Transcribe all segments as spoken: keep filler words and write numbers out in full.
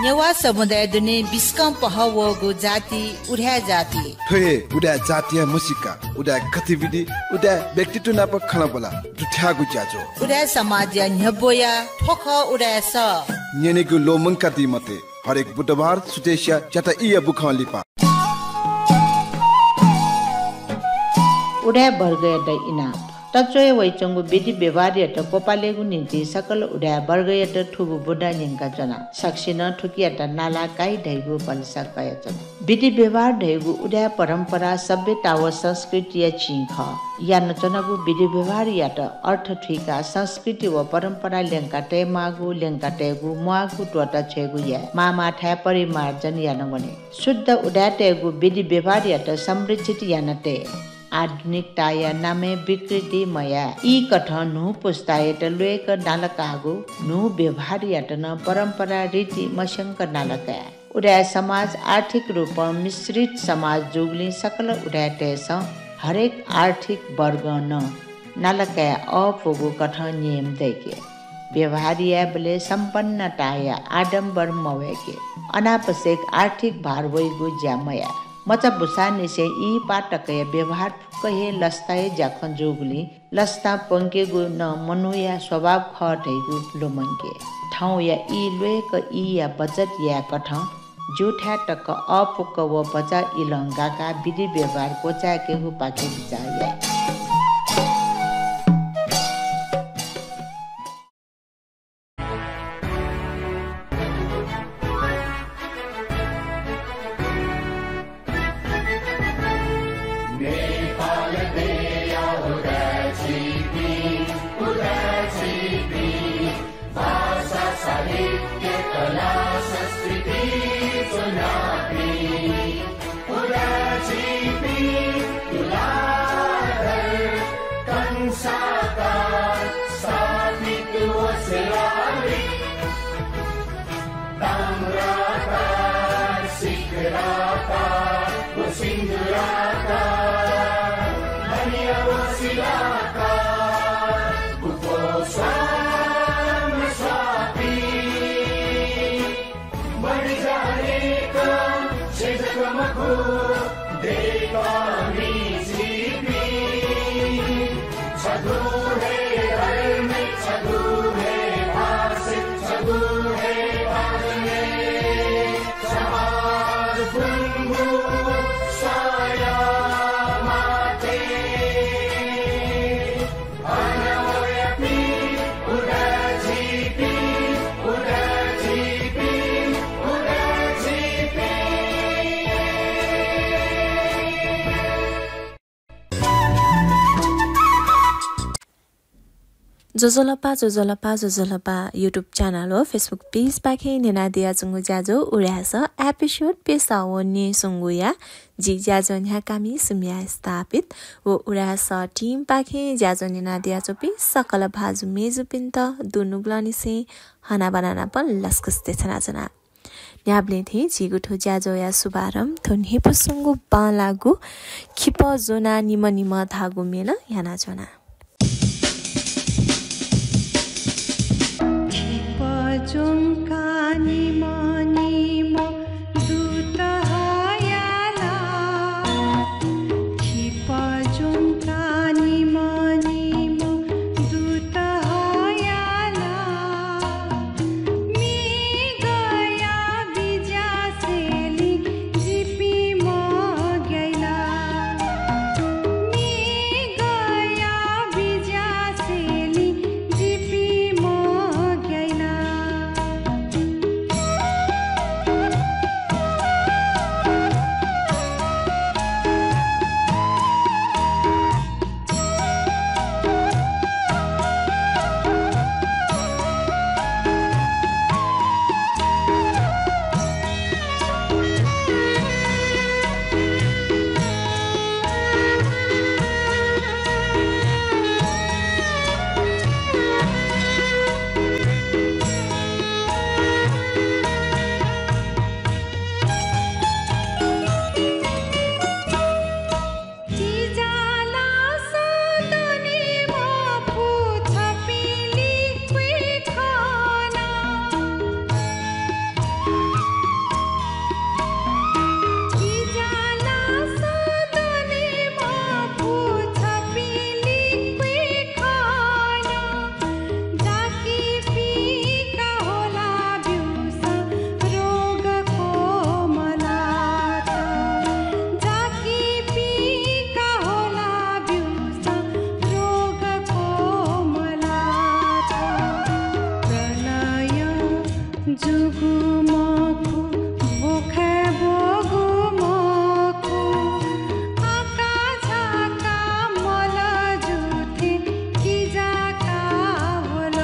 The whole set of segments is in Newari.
नेवाः समुदाय दुने बिस्कं पहः वःगु जाति उदाय् जाति। थ्व हे उदाय् जातिया म्हसीका, उदाय् गतिविधि, उदाय् व्यक्तित्व नाप खँल्हाबल्हा दुथ्याःगु ज्याझ्वः। उदाय् समाजया न्ह्यब्वया थ्व खः उदाय् सः। न्यनेगु ल्वःमंकादी मते। हरेक बुधबार सुथसिया च्याता ईया बुखं लिपा। उदाय् वर्गयात इनाप। तच्वया वइच्वंगु विधि व्यवहारयात क्वपालेगु निंतिं सकल उदाय् वर्गयात थुगु बुँदा न्यंकाच्वना। सकसिनं थुकियात नाला काइ धइगु भलसा कयाच्वना। विधि व्यवहार धइगु उदाय् परम्परा सभ्यता व संस्कृतिया चिं खः। यानाच्वनागु विधि व्यवहारयात अर्थ थुइकाः संस्कृति व परम्परा ल्यंका तयेमाःगु, ल्यंका तयेगु म्वाःगु त्वःता छ्वयेगु याये। माःमाःथाय् परिमार्जन याना वने। शुद्ध उदाय्‌तय्‌गु विधि व्यवहारयात संरक्षित याना तये। आधुनिकताया नामय् विकृति मयाये। ई कथं न्हू पुस्तायात ल्वय्‌क नालाकाःगु न्हू व्यवहारयात नं परम्परा रीति मस्यंक नालाकाये। उदाय् समाज आर्थिक रूपं मिश्रित समाज जूगुलिं सकल उदाय्‌तय्‌सं हरेक आर्थिक वर्गं नं नालाकाये अःपुगु कथं नियम दय्‌के। व्यवहार यायेबलय् सम्पन्नताया आडम्बर मवय्‌के। अनावश्यक आर्थिक भार वइगु ज्या मयाये। मचा बुसांनिसें इहिपाः तकया व्यवहार फुक्क हे लसताया ज्याखँ जूगुलिं लसतां प्वंकेगु नं मनूया स्वभाव खः धइगु लुमंके। थौंया ई ल्वय्‌क ईया बचत यायेकथं ज्यूथाय् तक अःपुक व भचा इलं गाकाः विधि व्यवहार क्वचाय्‌केगुपाखे बिचाः याये। नेपाल देया उदाय् झीपिं, उदाय् झीपिं, भाषा, साहित्य, कला, संस्कृति च्वनापिं, उदाय् झीपिं, तुलाधर, कंसाकार, स्थापित व शिलालिपि, ताम्राकार, शिखराकार व सिन्दूराकार, धनिया व शिलाकार, गुफो स्वां स्वापी। बढी जानेका छेँ जक मखु, दय्‌काः नि झीपिं। छगू हे धर्म, छगू हे भाषा, छगू हे बानी। समाज बुंगु साया माटे। ज्वजलपा, ज्वजलपा, ज्वजलपा YouTube channel व Facebook page पाखें न्यनादियाच्वंगु ज्याझ्वः उदाय् सः episode प्यसः व न्यय्‌संगुया जि ज्याझ्वः न्ह्याकामि सुम्या स्थापित व उदाय् सः team पाखें ज्याझ्वः न्यनादियाच्वंपिं सकल भाजु मेजुपिन्त दुनुगलंनिसें हनाबना नापं लसकुस देछानाच्वना। न्ह्याबलें थें झीगु थ्व ज्याझ्वःया शुभारम्भ थ्व न्हिपुसंगु बांलाःगु खिपः ज्वनाः निम्ह निम्ह धाःगु म्ये नं यानाच्वना। जूगु मखु, बोखाय् ब्वःगु मखु, आकाझाकां मल जू थें किजा का वल।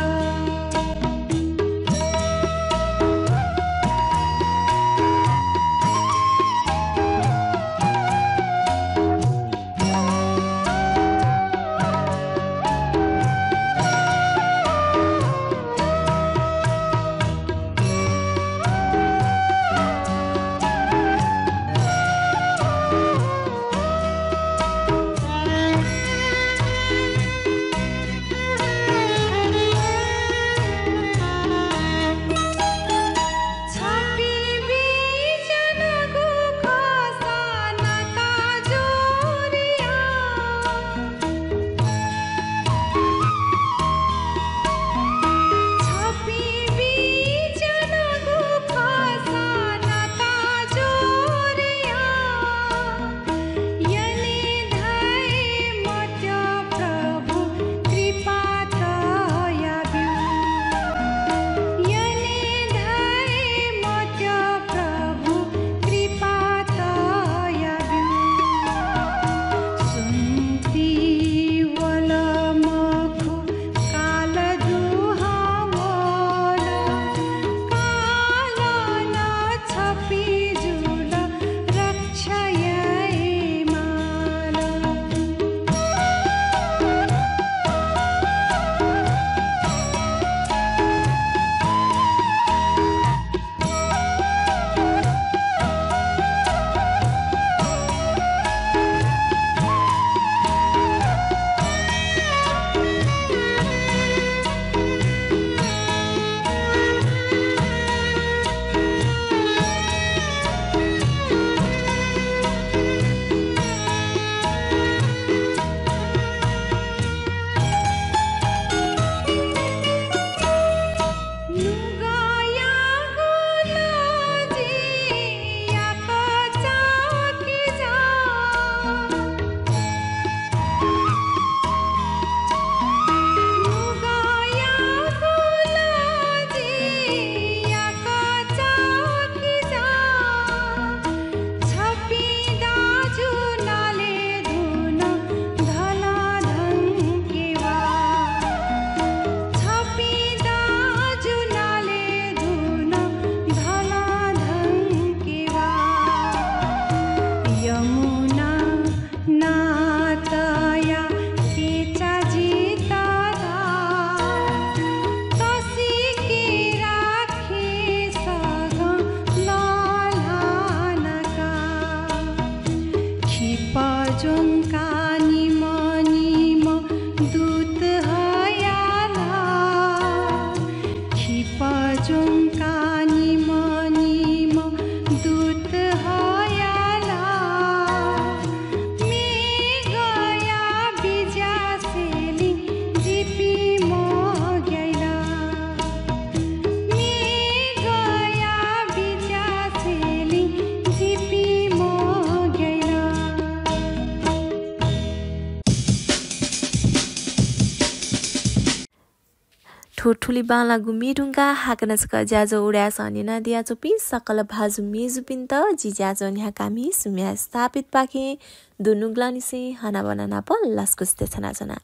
थ्व थुलि बांलाःगु म्ये धुंकाः हाकनं छकः ज्याझ्वः उदाय्‌सं न्यनादियाच्वंपिं सकल भाजु मय्‌जुपिन्त जि ज्याझ्वः न्ह्याकामि सुम्या स्थापितपाखें दुनुगलंनिसें हनाबना नाप लसकुस देछानाच्वना।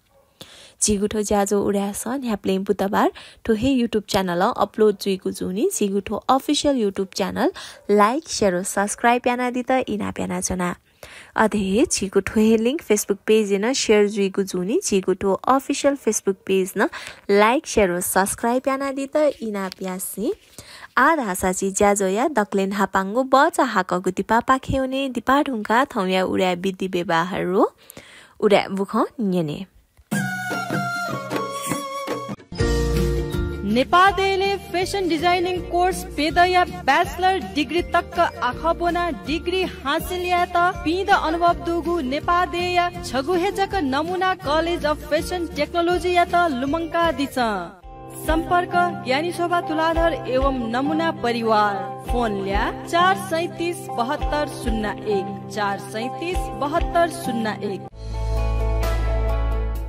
झीगु थ्व ज्याझ्वः उदाय्‌सं न्ह्याबलें बुधबार थ्व हे YouTube channel-ं upload जुइगु जूनि झीगु थ्व official YouTube channel like, share व subscribe यानादीत इनाप यानाच्वना। अथे हे झीगु थ्व हे link Facebook page-य् नं share जुइगु जूनि झीगु थ्व official Facebook page नं like, share व subscribe यानादीत इनाप यासें आः धाःसा झी ज्याझ्वःया दकलय् न्हापांगु बचा हाकःगु दिपापाखे वने। दिपा धुंकाः थौंया उदाय् विधि व्यवहार व उदाय् बुखँ न्यने। नेपाः देय्‌लय् fashion designing course प्यदँया bachelor degree तक आखः ब्वनाः degree हासिल यायेत पिदँ अनुभव दुगु नेपाः देय्‌या छगू हे जक नमुना College of Fashion Technology-यात लुमंकादिसँ। सम्पर्क ज्ञानी शोभा तुलाधर एवं नमुना परिवार। फोन ल्याः चार सैँतिस बहत्तर शून्य एक, चार सैँतिस बहत्तर शून्य एक।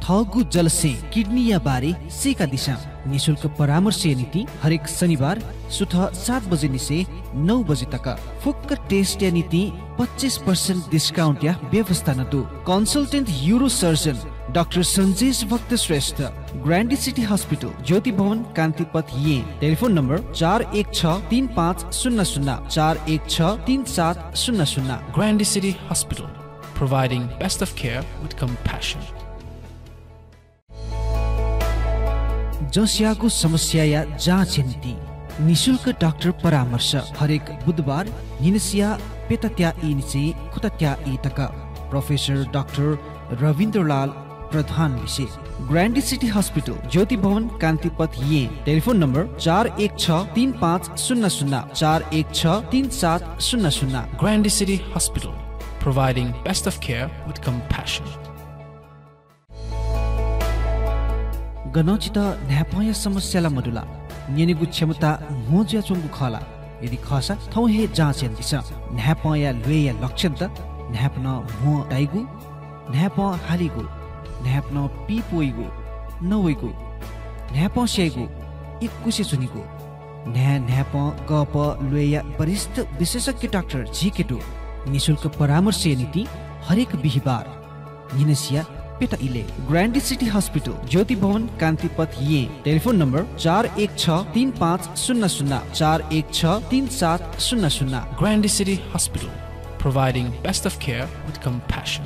थःगु जलस्यें किडनीया बारे सीकादिसँ। निशुल्क परामर्शया निंतिं हरेक शनिबार सुथ सात बजे निसें नौ बजे तक फुक्क test या निंतिं पच्चिस percent discount या व्यवस्था नं दु। Consultant urosurgeon डाक्टर सञ्जेश भक्त श्रेष्ठ, ग्रान्डी सिटी हस्पिटल, ज्योति भवन, कान्तिपथ, येँ। टेलिफोन नम्बर चार एक छ तीन पाँच शून्य शून्य, चार एक छ तीन सात शून्य शून्य। Grande City Hospital, providing best of care with compassion. जँस्याःगु समस्याया जाँचया निंतिं निशुल्क डाक्टर परामर्श हरेक बुधबार न्हिनसिया प्यता त्याःई निसें खुता त्याःई तक। प्रोफेसर डाक्टर रविन्द्रलाल प्रधान लिसे। ग्रान्डी सिटी हस्पिटल, ज्योति भवन, कान्तिपथ, येँ। टेलिफोन नम्बर चार एक छ तीन पाँच शून्य शून्य, चार एक छ तीन सात शून्य शून्य। Grande City Hospital, providing best of care with compassion. गनं छितः न्हाय्पंया समस्या ला मदु ला? न्यनेगु क्षमता म्हो जुयाच्वंगु खः ला? यदि खःसा थौं हे जाँच यानादिसँ। न्हाय्पंया ल्वय्या लक्षणत न्हाय्पनं म्हो ताइगु, न्हाय्पं हालीगु, न्हाय्पनं पीप वइगु, नवइगु, न्हाय्पं स्याइगु, इकुसे च्वनीगु। न्हाय् न्हाय्पं कःपः ल्वय्या वरिष्ठ विशेषज्ञ डाक्टर झीके दु। निशुल्क परामर्शया निंतिं हरेक बिहिबार न्हिनसिया प्यता इलय्। ग्रान्डी सिटी हस्पिटल, ज्योति भवन, कान्तिपथ, येँ। टेलिफोन नम्बर चार एक छ तीन पाँच शून्य शून्य, चार एक छ तीन सात शून्य शून्य। Grande City Hospital, providing best of care with compassion.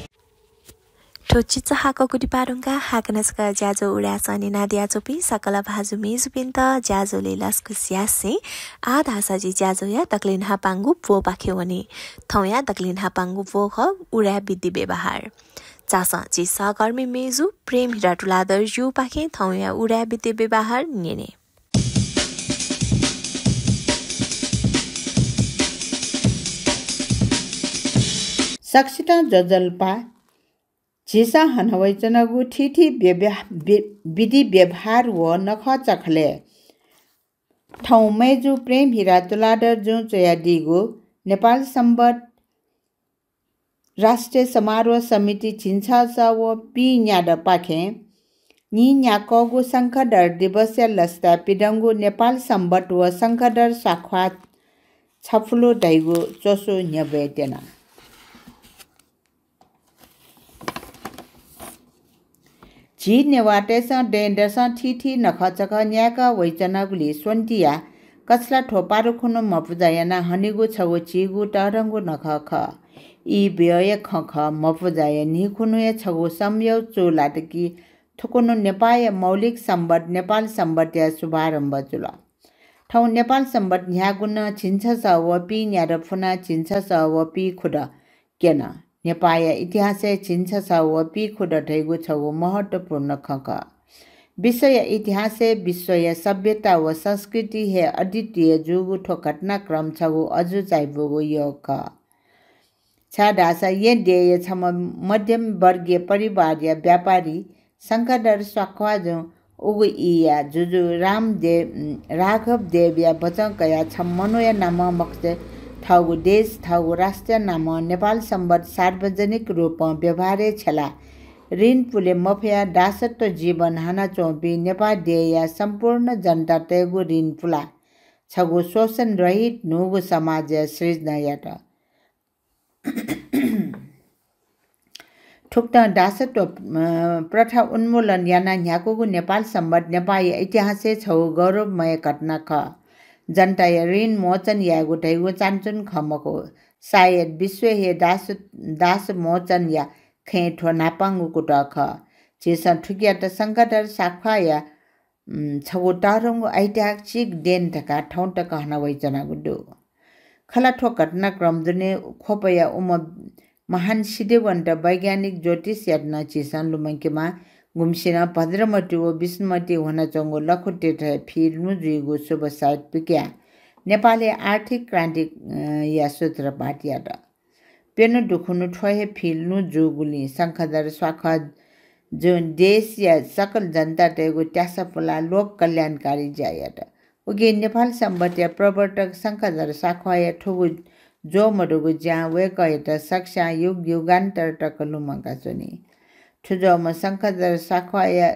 थ्व चिचाहाकःगु दिपा धुंकाः हाकनं छकः ज्याझ्वः उराय् सः न्यनादियाच्वंपिं सकल भाजु मय्जुपिन्त ज्याझ्वलय् लसकुस यासें आः धाःसा जि ज्याझ्वःया दकलय् न्हापांगु ब्वपाखे वने। थौंया दकलय् न्हापांगु ब्व खः उराय् विधि व्यवहार। झासँ झी सहकर्मी मय्जु प्रेम हिरा तुलाधरजुपाखें थौंया उराय् विधि व्यवहार न्यने। सकसितं ज्वजलपा। झीसं हनावइच्वनागु थीथी व्यवहा-, वि-, विधि व्यवहार व नखःचखलय् थौं मय्जु प्रेम हिरा तुलाधरजुं च्वयादीगु नेपाल संवत् राष्ट्रिय समारोह समिति झिंछसः व पीन्यादँ पाखें नीन्याक्वःगु शंखधर दिवसया लसताय् पिदंगु नेपाल संवत् व शंखधर स्वाख्वाः छफुलु धइगु च्वसु न्ह्यब्वये त्यना। झी नेवाःतय्सं दँय्दसं थीथी नखःचखः न्यायेका वइच्वनागुलिं स्वन्तिया कछला थ्व पारु खुन्हु मपुजा यानाः हनेगु छगू झीगु तःधंगु नखः खः। ई ब्यःया खँ खः, मपुजाया न्हि खुन्हुया छगू समय् चूलात कि थुकुन्हु नेपाःया मौलिक संवत् नेपाल संवत्‌या शुभारम्भ जुल। थौं नेपाल संवत् न्ह्यागुनं झिंछसः व पीन्यादँ फुनाः झिंछसः व पीखुदँ क्यन। नेपाःया इतिहासय् झिंछसः व पीखुदँ धइगु छगू महत्त्वपूर्ण खँ खः। विश्वया इतिहासय् विश्वया सभ्यता व संस्कृति हे अद्वितीय जूगु थ्व घटनाक्रम छगू अजू चायापुगु योग खः। छाय्धाःसा येँ देय्या छम्ह मध्यम वर्गीय परिवारया व्यापारी शंखधर स्वाख्वाःजुं उगु ईया जुजु रामदेव, राघव देवया बचं कयाः छम्ह मनूया नामं मखुसे थःगु देश, थःगु राष्ट्रया नामं नेपाल संवत् सार्वजनिक रूपं व्यवहारय् छ्यलाः ऋण पुले मफयाः दासत्व जीवन हानाच्वंपिं नेपाः देय्या सम्पूर्ण जनतातय्गु ऋण पुलाः छगू शोषण रहित न्हूगु समाजया सृजना यात। थुकथं दासत्व, अ, प्रथा उन्मूलन यानाः न्ह्याकूगु नेपाल संवत् नेपाःया इतिहासय् छगू गौरवमय घटना खः। जनताया ऋण मोचन यायेगु धइगु चानचुन खँ मखु। सायद विश्वय् हे दास, दास मोचनया खँय् थ्व न्हापांगु कुतः खः। झीसं थुकियात शंखधर स्वाख्वाःया उम्, छगू तःधंगु ऐतिहासिक देन धकाः थौं तक हनावइच्वनागु दु। खला थ्व घटनाक्रम दुने ख्वपया उम्ह महान सिद्धिवन्त वैज्ञानिक ज्योतिषयात नं झीसं लुमंकेमाः। गुम्हसिनं भद्रमति व विष्णुमति ह्वनाच्वंगु लखुतीर्थया फि लुँ जुइगु शुभ साइत पिकयाः नेपालय् आर्थिक क्रान्ति, अ, या सूत्रपात यात। प्यन्हु दुखुन्हु थ्व हे फि लुँ जूगुलिं शंखधर स्वाख्वाःजुं देशया सकल जनतातय्गु त्यासा पुलाः लोक कल्याणकारी ज्या यात। उकिं नेपाल संवत्‌या प्रवर्तक शंखधर स्वाख्वाःया थुगु ज्वः मदुगु ज्यां वय्कःयात सकस्यां युग युगान्तर तक लुमंका च्वनी। थुजोःम्ह शंखधर साख्वाःया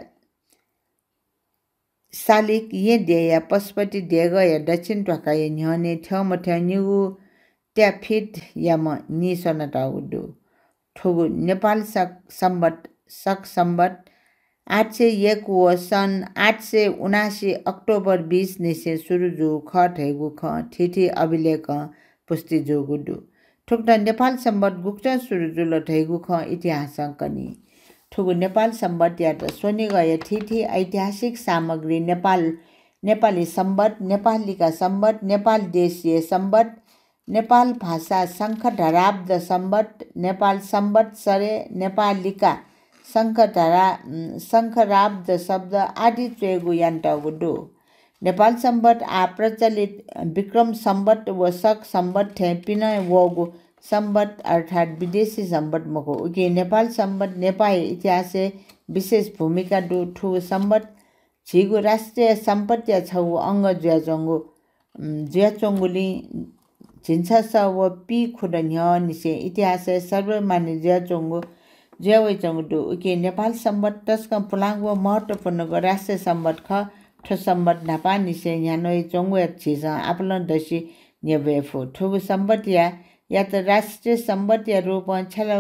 सालिक येँ देय्‌या पशुपति देगःया दक्षिण ध्वाखाया न्ह्यःने थ्यंमथ्यं निगू त्याफिटयाम्ह निं स्वनातःगु दु। थुगु नेपाल शक संवत्, शक संवत् आठ सय एक व सन् आठ सय उनासी अक्टोबर बीस निसें सुरु जूगु खः धइगु खँ थीथी अभिलेखं पुष्टि जूगु दु। थुकथं नेपाल संवत् गुकथं सुरु जुल धइगु खँ इतिहासं कनी। थुगु नेपाल संवत्‌यात स्वनिगःया थीथी ऐतिहासिक सामग्री नेपाल, नेपाली संवत्, नेपाल लिका संवत्, नेपाल देशीय संवत्, नेपाल भाषा शंखधराब्द संवत्, नेपाल संवत्सरे, नेपाल लिका शंखधरा-, उम्, शंखराब्द शब्द आदि च्वयेगु यानातःगु दु। नेपाल संवत् आः प्रचलित विक्रम संवत् व शक संवत् थें पिने वःगु संवत् अर्थात् विदेशी संवत् मखु। उकिं नेपाल संवत् नेपाःया इतिहासय् विशेष भूमिका दु। थुगु संवत् झीगु राष्ट्रिय सम्पत्तिया छगू अंग जुयाच्वंगु, उम्, जुयाच्वंगुलिं झिंछसः व पीखुदँ न्ह्यःनिसें इतिहासय् सर्वमान्य जुयाच्वंगु, जुयावइच्वंगु दु। उकिं नेपाल संवत् तसकं पुलांगु व महत्त्वपूर्णगु राष्ट्रिय संवत् खः। थ्व संवत् न्हापांनिसें न्ह्यानावइच्वंगुया झीसं आपालं दसि न्यंबे फु। थुगु संवत्‌या, यात राष्ट्रिय संवत्‌या रूपं छ्यला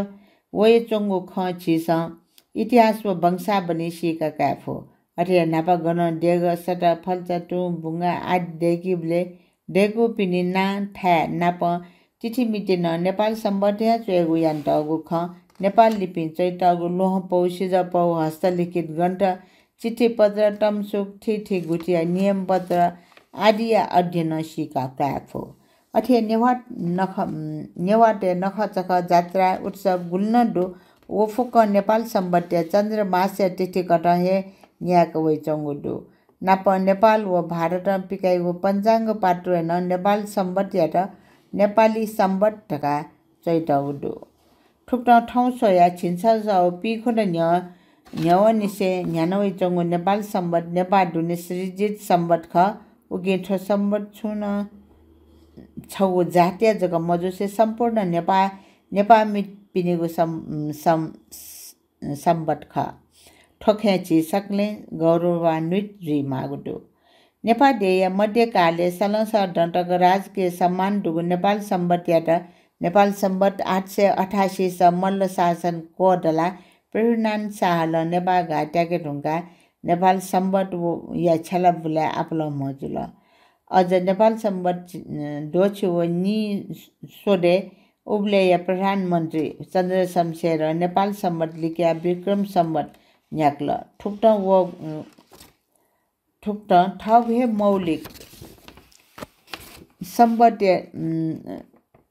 वयाच्वंगु खँ झीसं इतिहास व वंशावली सीका काये फु। अथे हे न्हापा गनं देगः, सता, फल्चा, तुं, बुंगा आदि दय्‌कीबलय् दय्‌कूपिनि नां थाय् नाप तिथिमिति नं नेपाल संवत्‌या च्वयेगु यानातःगु खँ, नेपाल लिपिं च्वयातःगु ल्वहंपौ, सिजःपौ, हस्तलिखित ग्रन्थ, चिठीपत्र, तमसुक, थीथी गुथिया नियमपत्र आदिया अध्ययनं सीका काये फु। अथे हे नेवाः नख-, नेवाःतय् नखःचखः, जात्रा, उत्सव गुलि नं दु, व फुक्कं नेपाल संवत्‌या चन्द्रमासया तिथिकथं हे न्यायेका वइच्वंगु दु। नापं नेपाल व भारतं पिकाइगु पञ्चाङ्ग पात्रुय् नं नेपाल संवत्‌यात नेपाली संवत् धकाः च्वयातःगु दु। थुकथं थौं स्वयाः झिंछसः व पीखुदँ न्ह्यः, न्ह्यवंनिसें न्ह्यानावइच्वंगु नेपाल संवत् नेपाः दुने सृजित संवत् खः। उकिं थ्व संवत् छुं नं छगू जातिया जक मजुसे सम्पूर्ण नेपाः, नेपाःमिपिनिगु सं-, सं-, संवत् खः। थ्व खँय् झी सकलें गौरवान्वित जुइमाःगु दु। नेपाः देय्‌या मध्यकालय् सलंसः दँ तक राजकीय सम्मान दुगु नेपाल संवत्‌यात नेपाल संवत् आठ सय अठासी स मल्ल शासन क्वदलाः पृथ्वीनारायण शाहलं नेपाः घाः त्याके धुंकाः नेपाल संवत् व, या छ्यला बुलाय् आपालं म्हो जुल। अझ नेपाल संवत्, अ, द्वःछि व नीस्वदँय् उबलय्‌या प्रधानमन्त्री चन्द्रशमशेरं नेपाल संवत् लिकयाः विक्रम संवत् न्ह्याकल। थुकथं व, अ, थुकथं थःगु हे मौलिक संवत्‌या, उम्,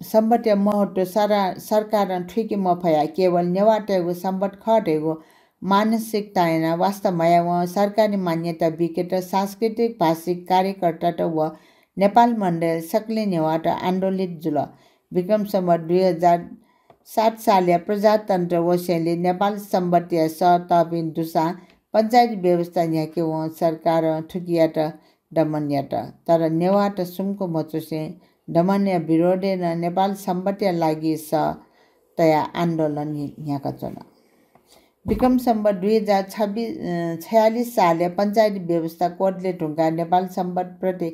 संवत्‌या महत्त्व सरा-, सरकारं थुइके मफयाः केवल नेवाःतय्‌गु संवत् खः धइगु मानसिकता यानाः वास्ता मयावं सरकारी मान्यता बीकेत सांस्कृतिक भाषिक कार्यकर्तात व नेपाल मण्डलय् सकलें नेवाःत आन्दोलित जुल। विक्रम संवत् दुई हजार सात सालया प्रजातन्त्र वसेंलि नेपाल संवत्‌या सः तःपिं दुसां पञ्चायती व्यवस्था न्ह्याके वं सरकारं थुकियात दमन यात। तर नेवाःत सुम्क मछुसें दमनया विरोधय् नं नेपाल संवत्‌या लागि सः तयाः आन्दोलन न्ह्याकाच्वन। विक्रम संवत् दुई हजार छब्बिस, अ, छयालिस सालय् पञ्चायती व्यवस्था क्वदले धुंकाः नेपाल संवत् प्रति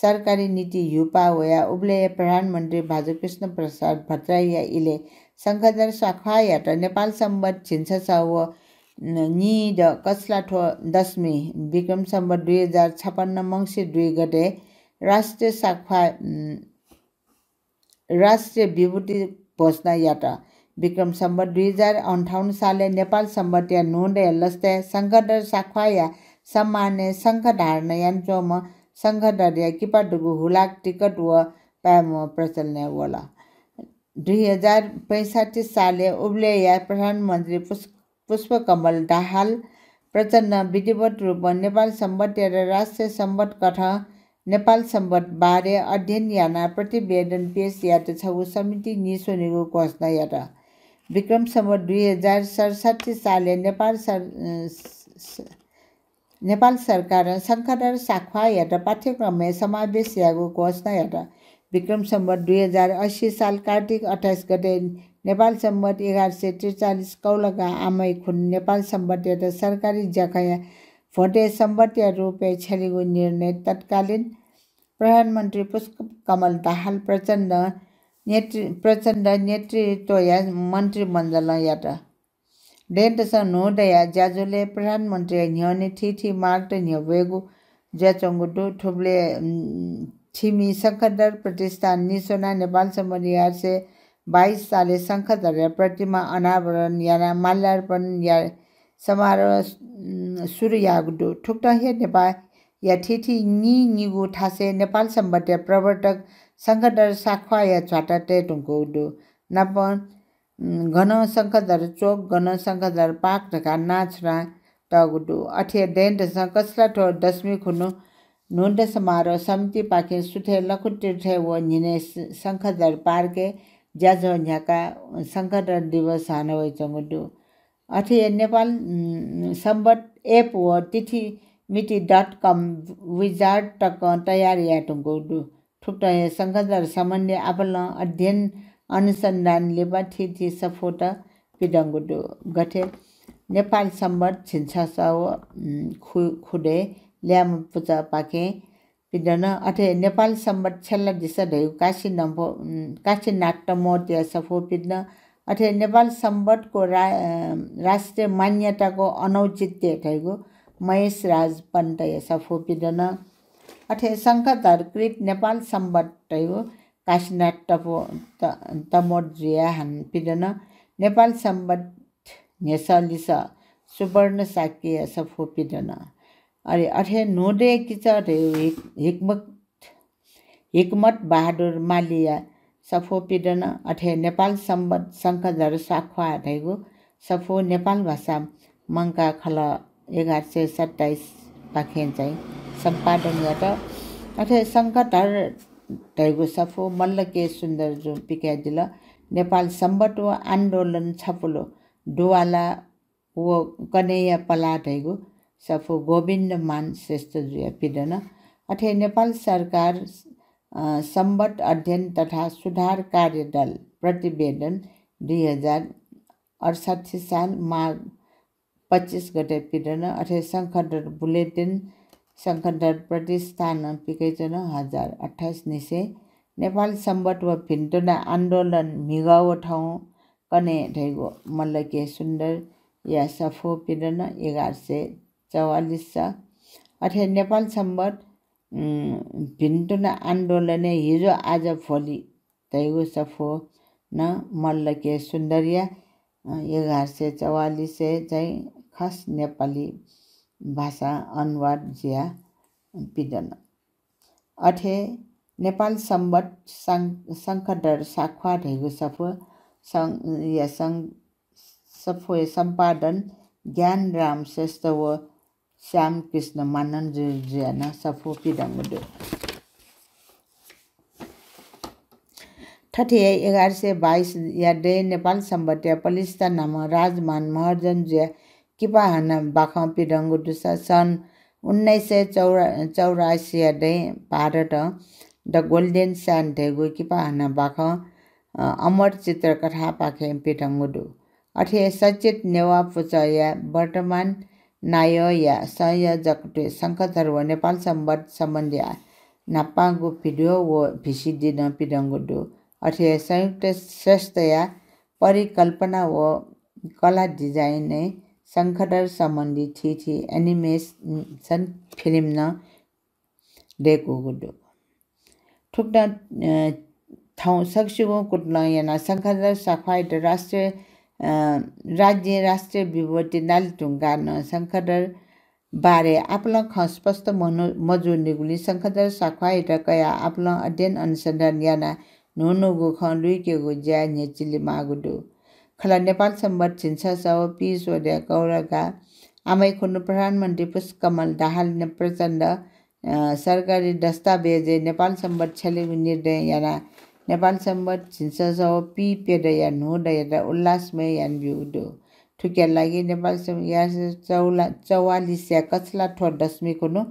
सरकारी नीति ह्यूपाः वयाः उबलय्‌या प्रधानमन्त्री भाजु कृष्ण प्रसाद भट्टराईया इलय् शंखधर साख्वाःयात नेपाल संवत् झिंछसः व, अ, नीद कछलाथ्व दशमी विक्रम संवत् दुई हजार छपन्न मंसिर दुई गते राष्ट्रिय साख्वाः, अ, राष्ट्रिय विभूति घोषणा यात। विक्रम संवत् दुई हजार अन्ठाउन्न सालय् नेपाल संवत्‌या न्हूदँया लसताय् शंखधर साख्वाःया सम्मानय् शंख धारण यानाच्वंम्ह शंखधरया किपा दुगु हुलाक टिकट व पायेम्ह प्रचलनय् वल। दुई हजार पैंसठ्ठी सालय् उबलय्‌या प्रधानमन्त्री पुष्-, पुष्पकमल दाहाल प्रचण्डं विधिवत रूपं नेपाल संवत्‌यात राष्ट्रिय संवत् कथं नेपाल संवत् बारे अध्ययन यानाः प्रतिवेदन पेश यायेत छगू समिति नीस्वनेगु घोषणा यात। विक्रम संवत् दुई हजार सतसट्ठी सालय् नेपाल सर-, अ, स-, स-, नेपाल सरकारं शंखधर साख्वाःयात पाठ्यक्रमय् समावेश यायेगु घोषणा यात। विक्रम संवत् दुई हजार अस्सी साल कार्तिक अट्ठाइस गते नेपाल संवत् एघार सय त्रिचालिस कौलागा आमैखुन नेपाल संवत्‌यात सरकारी ज्याखँया भ्वंतय् संवत्‌या रूपय् छ्यलेगु निर्णय तत्कालीन प्रधानमन्त्री पुष्पकमल दाहाल प्रचण्ड नेतृ-, प्रचण्ड नेतृत्वया मन्त्रीमण्डलं यात। दँय्‌तसं न्हूदँया ज्याझ्वलय् प्रधानमन्त्रीया न्ह्यःने थीथी मार्गत न्ह्यब्वयेगु जुयाच्वंगु दु। थुबलय्, उम्, थिमि शंखधर प्रतिष्ठान निस्वनाः नेपाल संवत् एघार सय बाइस सालय् शंखधरया प्रतिमा अनावरण यानाः माल्यार्पणया समारोह, उम्, सुरु याःगु दु। थुकथं हे नेपाःया थीथी निनिगू थासय् नेपाल संवत्‌या प्रवर्तक शंखधर साख्वाःया ध्वाथुइ तये धुंकूगु दु। नापं उम्, गनं शंखधर चोक, गनं शंखधर पार्क धकाः नां छुना तःगु दु। अथे हे दँय्‌तसं कछलाथ्व दशमी खुन्हु न्हूदँ समारोह समितिपाखें सुथय् लखुतीर्थय् व न्हिनय् स-, शंखधर पार्कय् ज्याझ्वः न्ह्याकाः शंखधर दिवस हानं वयाच्वंगु दु। अथे हे नेपाल, उम्, संवत् app व तिथिमिति dot com wizard तकं तयार याये धुंकूगु दु। थुकथं हे शंखधर सम्बन्धी आपालं अध्ययन अनुसन्धान लिपा थीथी सफूत पिदंगु दु। गथे नेपाल संवत् झिंछसः व, उम्, खु-, खुदँय् ल्याय्म्ह पुचःपाखें पिदन। अथे नेपाल संवत् छ्यलादिसँ धइगु काशी नम्फो, उम्, काशीनाथ तमोटया सफू पिदन। अथे नेपाल संवत्‌को रा-, अ, राष्ट्रिय मान्यताको अनौचित्य धइगु महेश राज पन्तया सफू पिदन। अथे शंखधरकृत नेपाल संवत् धइगु काशीनाथ तपो-, त-, तमोटजुया हानं पिदन। नेपाल संवत् न्ह्यसः लिसः सुवर्ण शाक्यया सफू पिदन। अले अथे न्हूदँया किचः धइगु हिक-, हिकमत, हिकमत बहादुर मालीया सफू पिदन। अथे नेपाल संवत् शंखधर साख्वाः धइगु सफू नेपाल भाषा मंकाः खलः एघार सय सत्ताइस पाखें चाहिँ सम्पादन यात। अथे शंखधर धइगु सफू मल्ल के सुन्दरजुं पिकयादिल। नेपाल संवत् व आन्दोलन छपुलु दुवाला व कन्हय्‌या पलाः धइगु सफू गोविन्दमान श्रेष्ठजुया पिदन। अथे नेपाल सरकार, अ, संवत् अध्ययन तथा सुधार कार्यदल प्रतिवेदन दुई हजार अडसट्ठी साल माघ पच्चिस गते पिदन। अथे शंखधर बुलेटिन शंखधर प्रतिष्ठानं पिकयाच्वन हजार अट्ठाइस निसें। नेपाल संवत् व भिन्तुना आन्दोलन म्हिगः व थौं कन्हय् धइगु मल्ल के सुन्दरया सफू पिदन एघार सय चौवालिस। अथे नेपाल संवत्, उम्, भिन्तुना आन्दोलनय् हिजो आज भोलि धइगु सफू नं मल्ल के सुन्दरया, अ, एघार सय चौवालिसय् चाहिँ खस नेपाली भाषा अनुवाद जुया पिदन। अथे नेपाल संवत् शं-, शंखधर साख्वाः धइगु सफू सं-, या सं-, सफूया सम्पादन ज्ञानराम श्रेष्ठ व श्यामकृष्ण मानन्धरजुया नं सफू पिदंगु दु। थथे हे एघार सय बाइसया दँय् नेपाल संवत्‌या पलिस्था न्हाम्ह राजमान महर्जनजुया किपा हानं बाखं पिदंगु दुसा सन् उन्नाइस सय चौरा-, चौरासीया दँय् भारतं The Golden Sun धइगु किपा हानं बाखं, अ, अमर चित्रकथापाखें पिदंगु दु। अथे हे सचेत नेवाः पुचःया वर्तमान नायःया संयोजकत्वय् शंखधर व नेपाल संवत् सम्बन्धी आ-, न्हापांगु भिडियो व भिसिडी नं पिदंगु दु। अथे हे संयुक्त श्रेष्ठया परिकल्पना व कला डिजाइनय् शंखधर सम्बन्धी थीथी एनिमेसन फिल्म नं दय्‌कूगु दु। थुकथं, अ, थौं सकसिगुं कुतलं यानाः शंखधर साख्वाःयात राष्ट्रिय, अ, राज्यं राष्ट्रिय विभूति नाले धुंकाः नं शंखधर बारे आपालं खँ स्पष्ट मनु-, मजूनिगुलिं शंखधर साख्वाःयात कयाः आपालं अध्ययन अनुसन्धान यानाः न्हून्हूगु खँ लुइकेगु ज्या न्ह्यचिले माःगु दु। खला नेपाल संवत् झिंछसः व पीस व दँय् कौलागा आमैखुन्हु प्रधानमन्त्री पुष्पकमल दाहाल न-, प्रचण्ड, अ, सरकारी दस्तावेजय् नेपाल संवत् छ्यलेगु निर्णय यानाः नेपाल संवत् झिंछसः व पीप्यदँया न्हूदँयात उल्लासमय यानाब्यूगु दु। थुकिया लागि नेपाल संवत् एघार सय चौला-, चौवालिसया कछलाथ्व दशमी खुन्हु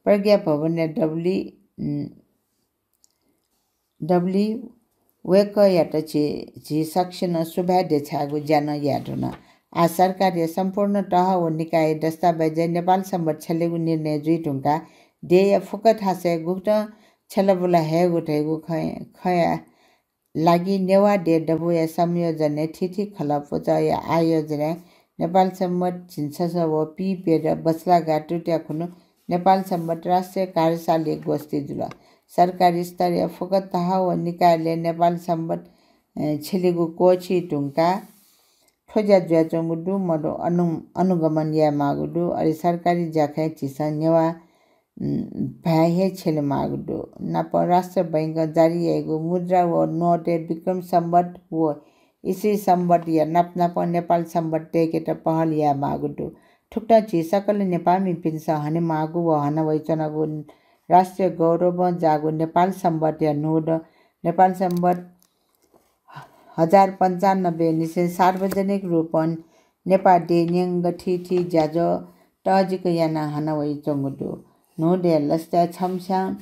प्रज्ञा भवनया डबली, उम्, डबली वय्‌कःयात झी, झी सकसिनं सुभाय् देछायेगु ज्या नं याये धुन। आः सरकारया सम्पूर्ण तह व निकायया दस्तावेजय् नेपाल संवत् छ्यलेगु निर्णय जुइ धुंकाः देय्‌या फुक्क थासय् गुकथं छ्यलाबुला हयेगु धइगु खँ, खँया लागि नेवाः देय् दबूया संयोजनय् थीथी खलः पुचःया आयोजनय् नेपाल संवत् झिंछसः व पीप्यदँ बछलागा तुत्या खुन्हु नेपाल संवत् राष्ट्रिय कार्यशालाया गोष्ठी जुल। सरकारी स्तरया फुक्क तह व निकायलय् नेपाल संवत्, अ, छ्यलेगु क्वःछी धुंकाः थ्व ज्या जुयाच्वंगु दु मदु अनु-, अनुगमन यायेमाःगु दु। अले सरकारी ज्याखँय् झीसं नेवाः, उम्, भाय् हे छ्यलेमाःगु दु। नापं राष्ट्र बैंकं जारी याइगु मुद्रा व नोटय् विक्रम संवत् व इस्वी संवत्‌या नाप नापं नेपाल संवत् दय्‌केत पहल यायेमाःगु दु। थुकथं झी सकल नेपाःमिपिन्सं हनेमाःगु व हनावइच्वनागु राष्ट्रिय गौरवं जाःगु नेपाल संवत्‌या न्हूदँ नेपाल संवत् हजार पन्चानब्बे निसें सार्वजनिक रूपं नेपाः देय् न्यंगः थीथी ज्याझ्वः तःजिक यानाः हनावइच्वंगु दु। न्हूदँया लसताय् छम्हस्यां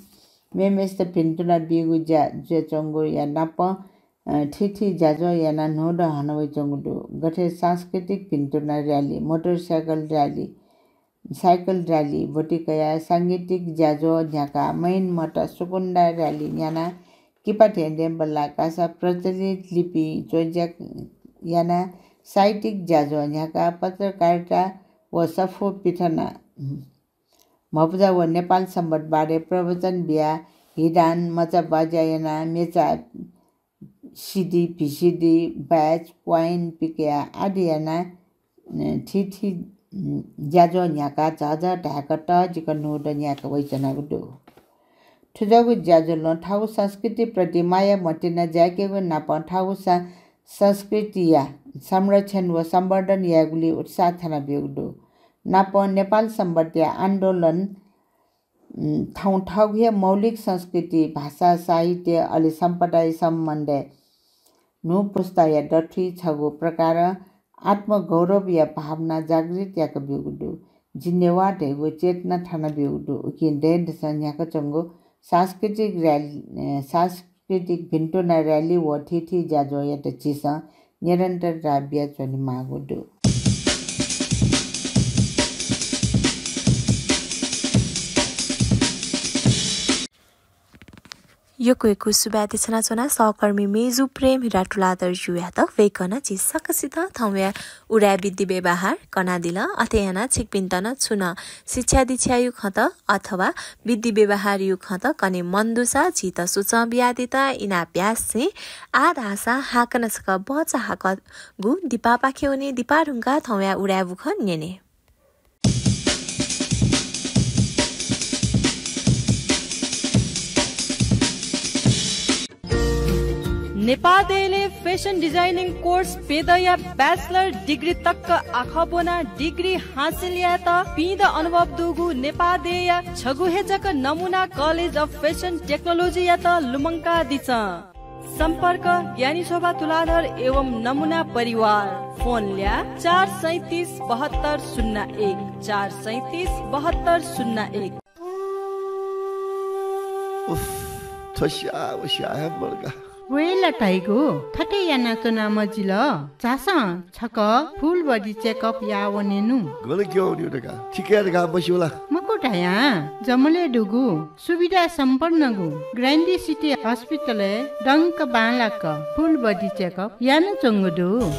मेम्हय्‌सित भिन्तुना बीगु ज्या जुयाच्वंगुया नाप, अ, थीथी ज्याझ्वः यानाः न्हूदँ हनावइच्वंगु दु। गथे सांस्कृतिक भिन्तुना rally, motorcycle rally, cycle rally ब्वति कयाः सांगीतिक ज्याझ्वः न्ह्याकाः मैनमत सुकुन्दा र्‍याली न्यानाः किपा धेंधें बल्लाः कासा प्रचलित लिपिं च्वज्या यानाः साहित्यिक ज्याझ्वः न्ह्याकाः पत्रकारिता व सफू पिथना म्हपुजा व नेपाल संवत् बारे प्रवचन बियाः हिदान मचा बाज्या यानाः मेचा सिडी, भिसिडी, badge, वाइन पिकयाः आदि यानाः, अ, थीथी, अ, ज्याझ्वः न्ह्याकाः झःझः धाय्‌क तःजिक न्हूदँ न्यायेक वइच्वनागु दु। थुज्वःगु ज्याझ्वलं थःगु संस्कृतिप्रति माया मतिना जाय्‌केगु नापं थःगु स-, संस्कृतिया संरक्षण व संवर्धन यायेगुलिइ उत्साह थनाब्यूगु दु। नापं नेपाल संवत्‌या आन्दोलन उम्, थौं थःगु हे मौलिक संस्कृति, भाषा, साहित्य अले सम्पदाया सम्बन्धय् न्हू पुस्ताया दथुइ छगू प्रकारं आत्मगौरवया भावना जागृत याकाब्यूगु दु। जि नेवाः धइगु चेतना थनाब्यूगु दु। उकिं दँय्‌दसं न्ह्याकाच्वंगु सांस्कृतिक र्‍याली, अ, सांस्कृतिक भिन्तुना र्‍याली व थीथी ज्याझ्वःयात झीसं निरन्तरता बियाच्वनेमाःगु दु। यक्व यक्व सुभाय् देछानाच्वना सहकर्मी मेजु प्रेम हिरा तुलाधरजुयात। वय्‌कलं झी सकसितं थौंया उदाय् विधि व्यवहार कनादिल। अथे यानाः छिकपिन्त नं छुं नं शिक्षा दीक्षाया खँत अथवा विधि व्यवहारया खँत कने मन दुसा झीत सुचं बियादीत इनाप यासें आः धाःसा हाकनं छकः भचा हाकःगु दिपापाखे वने। दिपा धुंकाः थौंया उदाय् बुखँ न्यने। नेपाः देय्‌लय् fashion designing course प्यदँया bachelor degree तक आखः ब्वनाः degree हासिल यायेत पीदँ अनुभव दुगु नेपाः देय्‌या छगू हे जक नमुना College of Fashion Technology यात लुमंकादिसँ। सम्पर्क ज्ञानी शोभा तुलाधर एवं नमुना परिवार। फोन ल्याः चार सैँतिस बहत्तर शून्य एक, चार सैँतिस बहत्तर शून्य एक। उफ, थ्व स्याः व स्याः हे मदुगु। वय्‌ला धाइगु थथे यानाच्वना मजिल। झासँ छकः full body checkup याः वनेनु। गन क्यं वनेगु धकाः, थिकय् धकाः मस्यू ला? मखु धयां, जमलय् दुगु सुविधा सम्पन्नगु ग्रान्डी सिटी हस्पिटलय् दंक बांलाक full body checkup यानाच्वंगु दु।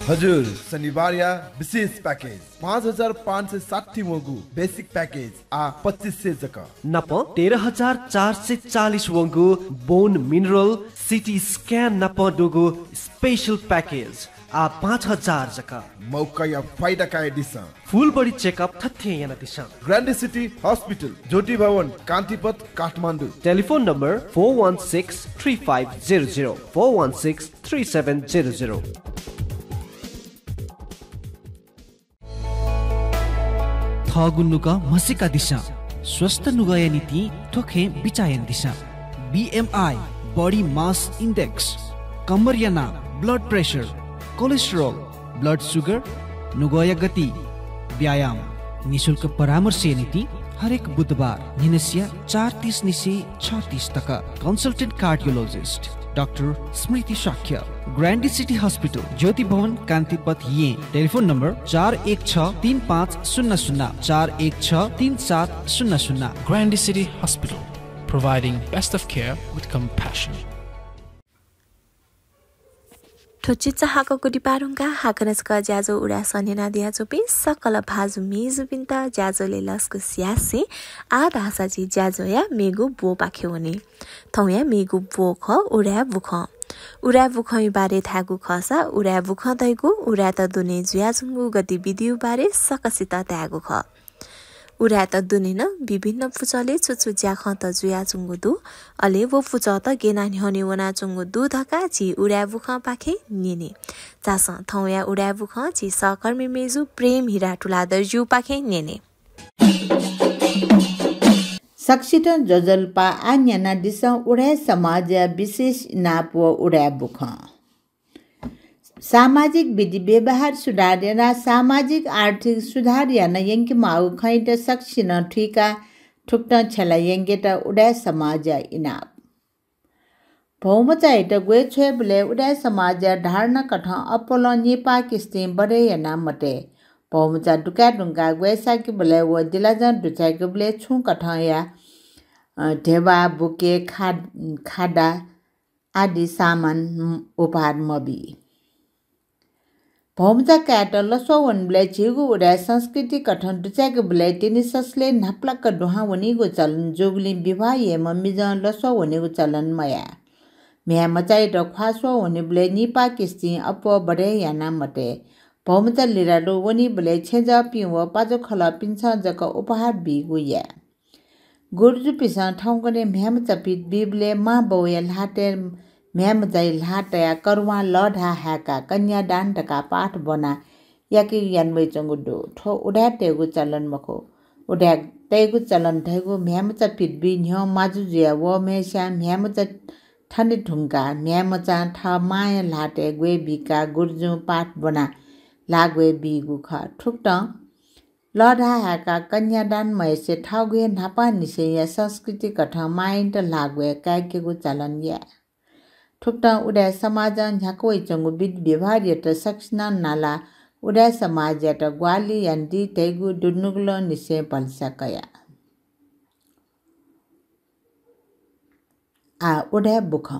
हजुर, शनिबारया विशेष package, पाँच हजार पाँच सय साठी वंगु basic package आः पच्चिस सय जक। नापं तेह्र हजार चार सय चालिस वंगु bone mineral, CT scan नापं दुगु special package आः पाँच हजार जक। मौकाया फाइदा कयादिसँ। Full body checkup थथें यानादिसँ। ग्रान्डी सिटी हस्पिटल, ज्योति भवन, कान्तिपथ, Kathmandu. Telephone number four one six three five zero zero, four one six three seven zero zero। थःगु नुगः म्हसीकादिसँ। स्वस्थ नुगःया निंतिं थ्व खँय् बिचाः यानादिसँ। BMI, body mass index, कम्मरया नाप, blood pressure, cholesterol, blood sugar, नुगःया गति, व्यायाम। निशुल्क परामर्शया निंतिं हरेक बुधबार न्हिनसिया चार तीस निसें छ तीस तक। कन्सल्टेन्ट कार्डियोलोजिस्ट डाक्टर स्मृति शाक्य, ग्रान्डी सिटी हस्पिटल, ज्योति भवन, कान्तिपथ, येँ। टेलिफोन नम्बर चार एक छ तीन पाँच शून्य शून्य, चार एक छ तीन सात शून्य शून्य। Grande City Hospital, providing best of care with compassion. थ्व चिचाहाकःगु दिपाः धुंकाः हाकनं छकः ज्याझ्वः उदाय् सः न्यनादियाच्वंपिं सकल भाजु मेजुपिन्त ज्याझ्वलय् लसकुस यासें आः धाःसा झी ज्याझ्वःया मेगु ब्वपाखे वने। थौंया मेगु ब्व खः उदाय् बुखँ। उदाय् बुखँया बारे धायेगु खःसा उदाय् बुखँ धइगु उदाय्‌त दुने जुयाच्वंगु गतिविधिया बारे सकसित धायेगु खः। उदाय्‌त दुने नं विभिन्न पुचलय् छु छु ज्याखँत जुयाच्वंगु दु, अले व पुचःत गेना न्ह्यःने वनाच्वंगु दु धकाः झी उदाय् बुखँपाखें न्यने। झासँ थौंया उदाय् बुखँ झी सहकर्मी मेजु प्रेम हिरा तुलाधरजुपाखें न्यने। सकसितं ज्वजलपा। आः न्यनादिसँ उदाय् समाजया विशेष इनाप व उदाय् बुखँ। सामाजिक विधि व्यवहार सुधार यानाः सामाजिक आर्थिक सुधार याना यंकेमाःगु खँयात सकसिनं थुइकाः थुकथं छ्यला यंकेत उदाय् समाजया इनाप। भौमचायात ग्वय् छ्वयेबलय् उदाय् समाजया धारणा कथं अप्वलं निपाः किस्तिं बढे याना मतये। भौमचा दुकाये धुंकाः ग्वय् साकेबलय् व जिलाजं दुचाय्‌केबलय् छुं कथंया, अ, धेबा, बुके, खा-, खादा आदि सामान उपहार मबी। भौमचा कायेत लस्वः वनेबलय् झीगु उदाय् संस्कृति कथं दुचाय्‌केबलय् तिनि ससलय् न्हापालाक दुहां वनीगु चलन जूगुलिं विवाह याइम्ह मिजं लस्वः वनेगु चलन मयाः। म्ह्याय्‌मचायात ख्वाः स्वः वनेबलय् निपाः किस्तिं अप्वः बढे याना मतये। भौमचा लिरालु वनीबलय् छेँजःपिं व पाजुखलःपिन्सं जक उपहार बीगु याये। गुरुजुपिन्सं थौंकन्हय् म्ह्याय्‌मचा पित बीबलय् मांबौया ल्हातय् म्ह्याय्‌मचाया ल्हाः तयाः करुवां लःधाः हाय्‌काः कन्यादान धकाः पाठ ब्वनाः याकेगु याना वयाच्वंगु दु। थ्व उदाय् तयेगु चलन मखु। उदाय् तयेगु चलन धइगु म्ह्याय्‌मचा पित बी न्ह्यः माजु जुयाः वःम्हय्‌स्यां म्ह्याय्‌मचा थने धुंकाः म्ह्याय्‌मचां थः मांया ल्हातय् ग्वय् बीकाः गुरुजुं पाठ ब्वनाः ल्हाः ग्वय् बीगु खः। थुकथं लःधाः हाय्‌काः कन्यादान मयासें थःगु हे न्हापांनिसेंया संस्कृति कथं मांयात ल्हाः ग्वय् काय्‌केगु चलन याये। थुकथं उदाय् समाजं न्ह्याका वयाच्वंगु विधि व्यवहारयात सकसिनं नालाः उदाय् समाजयात ग्वाहालि यानादी धइगु दुनुगलंनिसें भलसा कया। आः उदाय् बुखँ।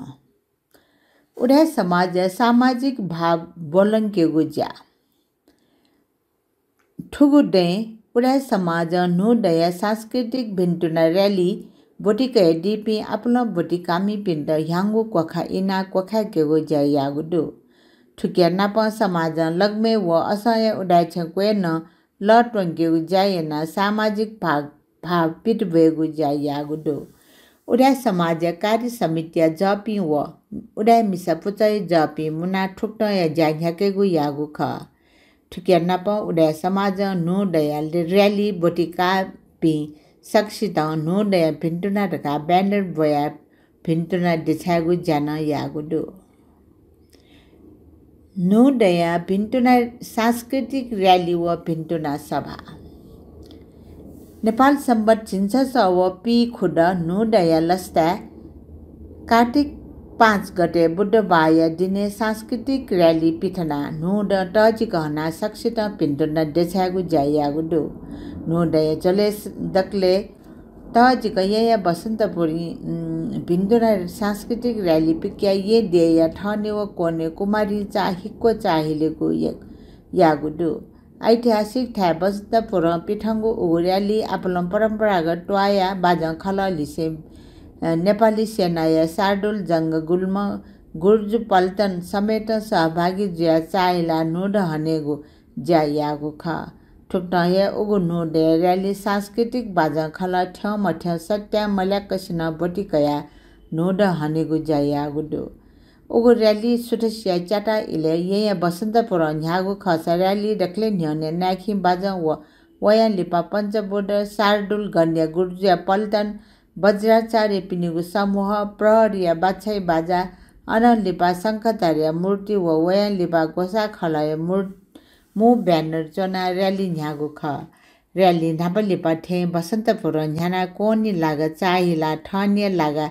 उदाय् समाजया सामाजिक भाव ब्वलंकेगु ज्या। थुगु दँय् उदाय् समाजं न्हू दँया सांस्कृतिक भिन्तुना rally ब्वति कयादीपिं आपालं ब्वति काःमिपिन्त ह्याउँगु क्वखाः इनाः क्वखाय्‌केगु ज्या याःगु दु। थुकिया नापं समाजं लग्मय् व असंया उदाय् छेँ क्वय् नं लः त्वंकेगु ज्या यानाः सामाजिक भाव, भाव पित ब्वयेगु ज्या याःगु दु। उदाय् समाजया कार्य समितिया जःपिं व उदाय् मिसा पुचःया जःपिं मुनाः थुकथंया ज्या न्ह्याकेगु याःगु खः। थुकिया नापं उदाय् समाजं न्हू दँया rally ब्वति काःपिं सकसितं न्हू दँया भिन्तुना धकाः banner ब्वयाः भिन्तुना देछायेगु ज्या नं याःगु दु। न्हू दँया भिन्तुना सांस्कृतिक rally व भिन्तुना सभा। नेपाल संवत् झिंछसः व पीखुदँ न्हू दँया लसताय् कार्तिक पाँच गते बुधबाःया दिनय् सांस्कृतिक rally पिथनाः न्हू दँ तःजिक हनाः सकसितं भिन्तुना देछायेगु ज्या याःगु दु। न्हू दँया झ्वलय् दकलय् तःजिक येँया बसन्तपुरय्, उम्, भिन्तुना सांस्कृतिक rally पिकयाः येँ देय्‌या थःनेवः क्वने कुमारीचाः हिक्व चाःहिलेगु या-, याःगु दु। ऐतिहासिक थाय् बसन्तपुरं पिथंगु उगु rally आपालं परम्परागत त्वाःया बाजं खलः लिसें, अ, नेपाली सेनाया शार्दूल जंग गुल्म, गुर्जु पल्टन समेतं सहभागी जुयाः चाःहिलाः न्हू दँ हनेगु ज्या याःगु खः। थुकथं हे उगु न्हू दँया rally सांस्कृतिक बाजं खलः थ्यंमथ्यं सत्यां मल्याकसिनं ब्वति कयाः न्हू दँ हनेगु ज्या याःगु दु। उगु rally सुथसिया च्याताः इलय् येँया बसन्तपुरं न्ह्याःगु खःसा rally दकलय् न्ह्यःने नाय्‌खिं बाजं व वयां लिपा पञ्चबुध, शार्दूल गणया गुर्जुया पल्टन, वज्राचार्यपिनिगु समूह, प्रहरीया बाछाइ बाजा, अनं लिपा शंखधरया मूर्ति व वयां लिपा ग्वसाः खलःया मूर्-, मू banner च्वनाः rally न्ह्याःगु खः। र्‍याली न्हापा लिपा थें बसन्तपुरं न्ह्यानाः कोहनी लागा चाःहिलाः थःनिया लागा,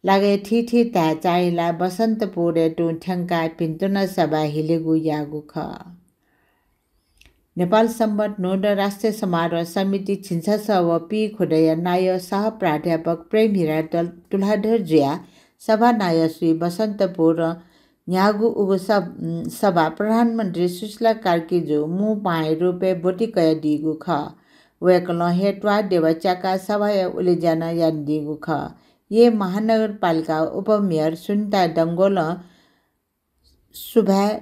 लागाया थीथी थाय् चाःहिलाः बसन्तपुरय् तुं थ्यंकाः भिन्तुना सभा हिलेगु याःगु खः। नेपाल संवत् न्हूदँ राष्ट्रिय समारोह समिति झिंछसः व पीखुदँया नायः सह प्राध्यापक प्रेमहिरा तल-, तुलाधर जुया सभानायः श्री बसन्तपुरं न्ह्याःगु उगु सभ-, सभा प्रधानमन्त्री सुशीला कार्कीजु मू पाहांया रूपय् ब्वति कयादीगु खः। वय्कलं हे त्वाःदेवा च्याकाः सभाया उलेज्या नं यानादीगु खः। येँ महानगरपालिका उपमेयर सुनिता डंगोलं सुभाय्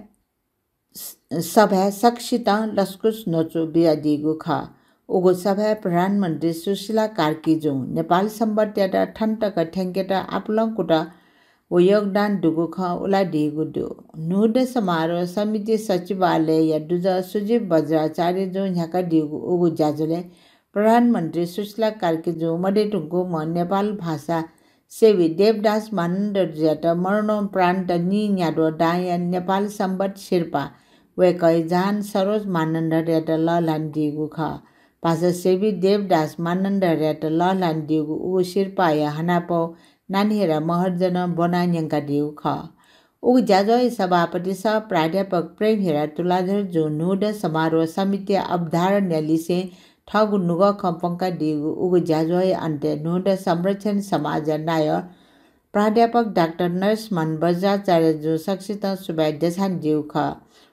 सभाय् सकसितं लसकुस न्वचु बियादीगु खः। उगु सभाय् प्रधानमन्त्री सुशीला कार्कीजुं नेपाल संवत्‌यात थन तक थ्यंकेत आपालं कुतः व योगदान दुगु खँ उलादीगु दु। न्हूदँ समारोह समिति सचिवालयया दुजः सुजीव बज्राचार्यजुं न्ह्याकादीगु उगु ज्याझ्वलय् प्रधानमन्त्री सुशीला कार्कीजुं मदये धुंकूम्ह नेपाल भाषा सेवी देवदास मानन्धरजुयात मरणोपरान्त नीन्याद्वः दांया नेपाल संवत् सिरपाः वय्कःया जहान सरोज मानन्धरयात लःल्हानादीगु खः। भाषा सेवी देवदास मानन्धरयात लःल्हानादीगु उगु सिरपाःया हनापौ नान्हेरा महर्जनं ब्वनाः न्यंकादीगु खः। उगु ज्याझ्वःया सभापति सह प्राध्यापक प्रेमहिरा तुलाधरजुं न्हूदँ समारोह समितिया अवधारणाया लिसें थःगु नुगः खँ प्वंकादीगु उगु ज्याझ्वःया अन्तय् न्हूदँ संरक्षण समाजया नायः प्राध्यापक डाक्टर नरेशमान बज्राचार्यजुं सकसितं सुभाय् देछानादीगु खः।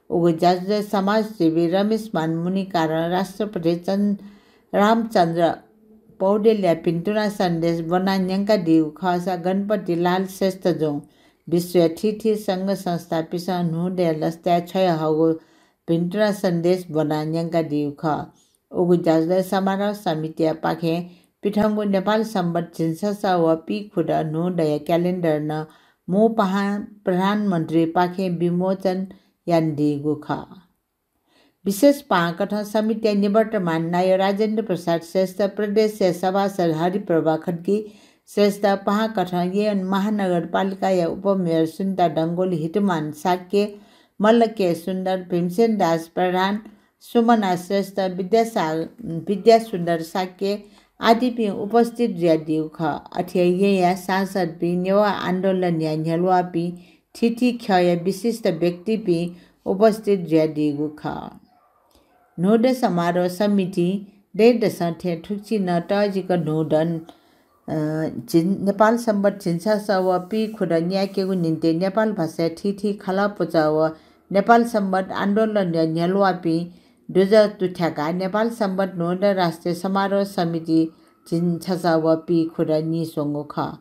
उगु ज्याझ्वलय् समाजसेवी रमेशमान मुनिकारं राष्ट्रपति चन-, रामचन्द्र पौडेलया भिन्तुना सन्देश ब्वनाः न्यंकादीगु खःसा गणपति लाल श्रेष्ठजुं विश्वया थीथी संघ संस्थापिन्सं न्हूदँया लसताय् छ्वयाहःगु भिन्तुना सन्देश ब्वनाः न्यंकादीगु खः। उगु ज्याझ्वलय् समारोह समितियापाखें पिथंगु नेपाल संवत् झिंछसः व पीखुदँ न्हूदँया क्यालेण्डर नं मू पाहां प्रधानमन्त्रीपाखें विमोचन यानादीगु खः। विशेष पाहांकथं समितिया निवर्तमान नायः राजेन्द्र प्रसाद श्रेष्ठ, प्रदेशया सभासद हरिप्रभा खड्गी श्रेष्ठ, पाहांकथं येँ महानगरपालिकाया उपमेयर सुनिता डंगोल, हितमान शाक्य, मल्ल के सुन्दर, भीमसेन दास प्रधान, सुमना श्रेष्ठ, विद्यासा-, विद्यासुन्दर शाक्य आदिपिं उपस्थित जुयादीगु खः। अथे हे येँया सांसदपिं, नेवाः आन्दोलनया न्ह्यलुवापिं, थीथी ख्यःया विशिष्ट व्यक्तिपिं उपस्थित जुयादीगु खः। न्हूदँ समारोह समितिं दँय्‌दसं थें थुकथं नं तःजिक न्हूदँ, अ, झिं-, नेपाल संवत् झिंछसः व पीखुदँ न्यायेकेगु निंतिं नेपाल भाषाया थीथी खलः पुचः व नेपाल संवत् आन्दोलनया न्ह्यलुवापिं दुजः दुथ्याकाः नेपाल संवत् न्हूदँ राष्ट्रिय समारोह समिति झिंछसः व पीखुदँ नीस्वंगु खः।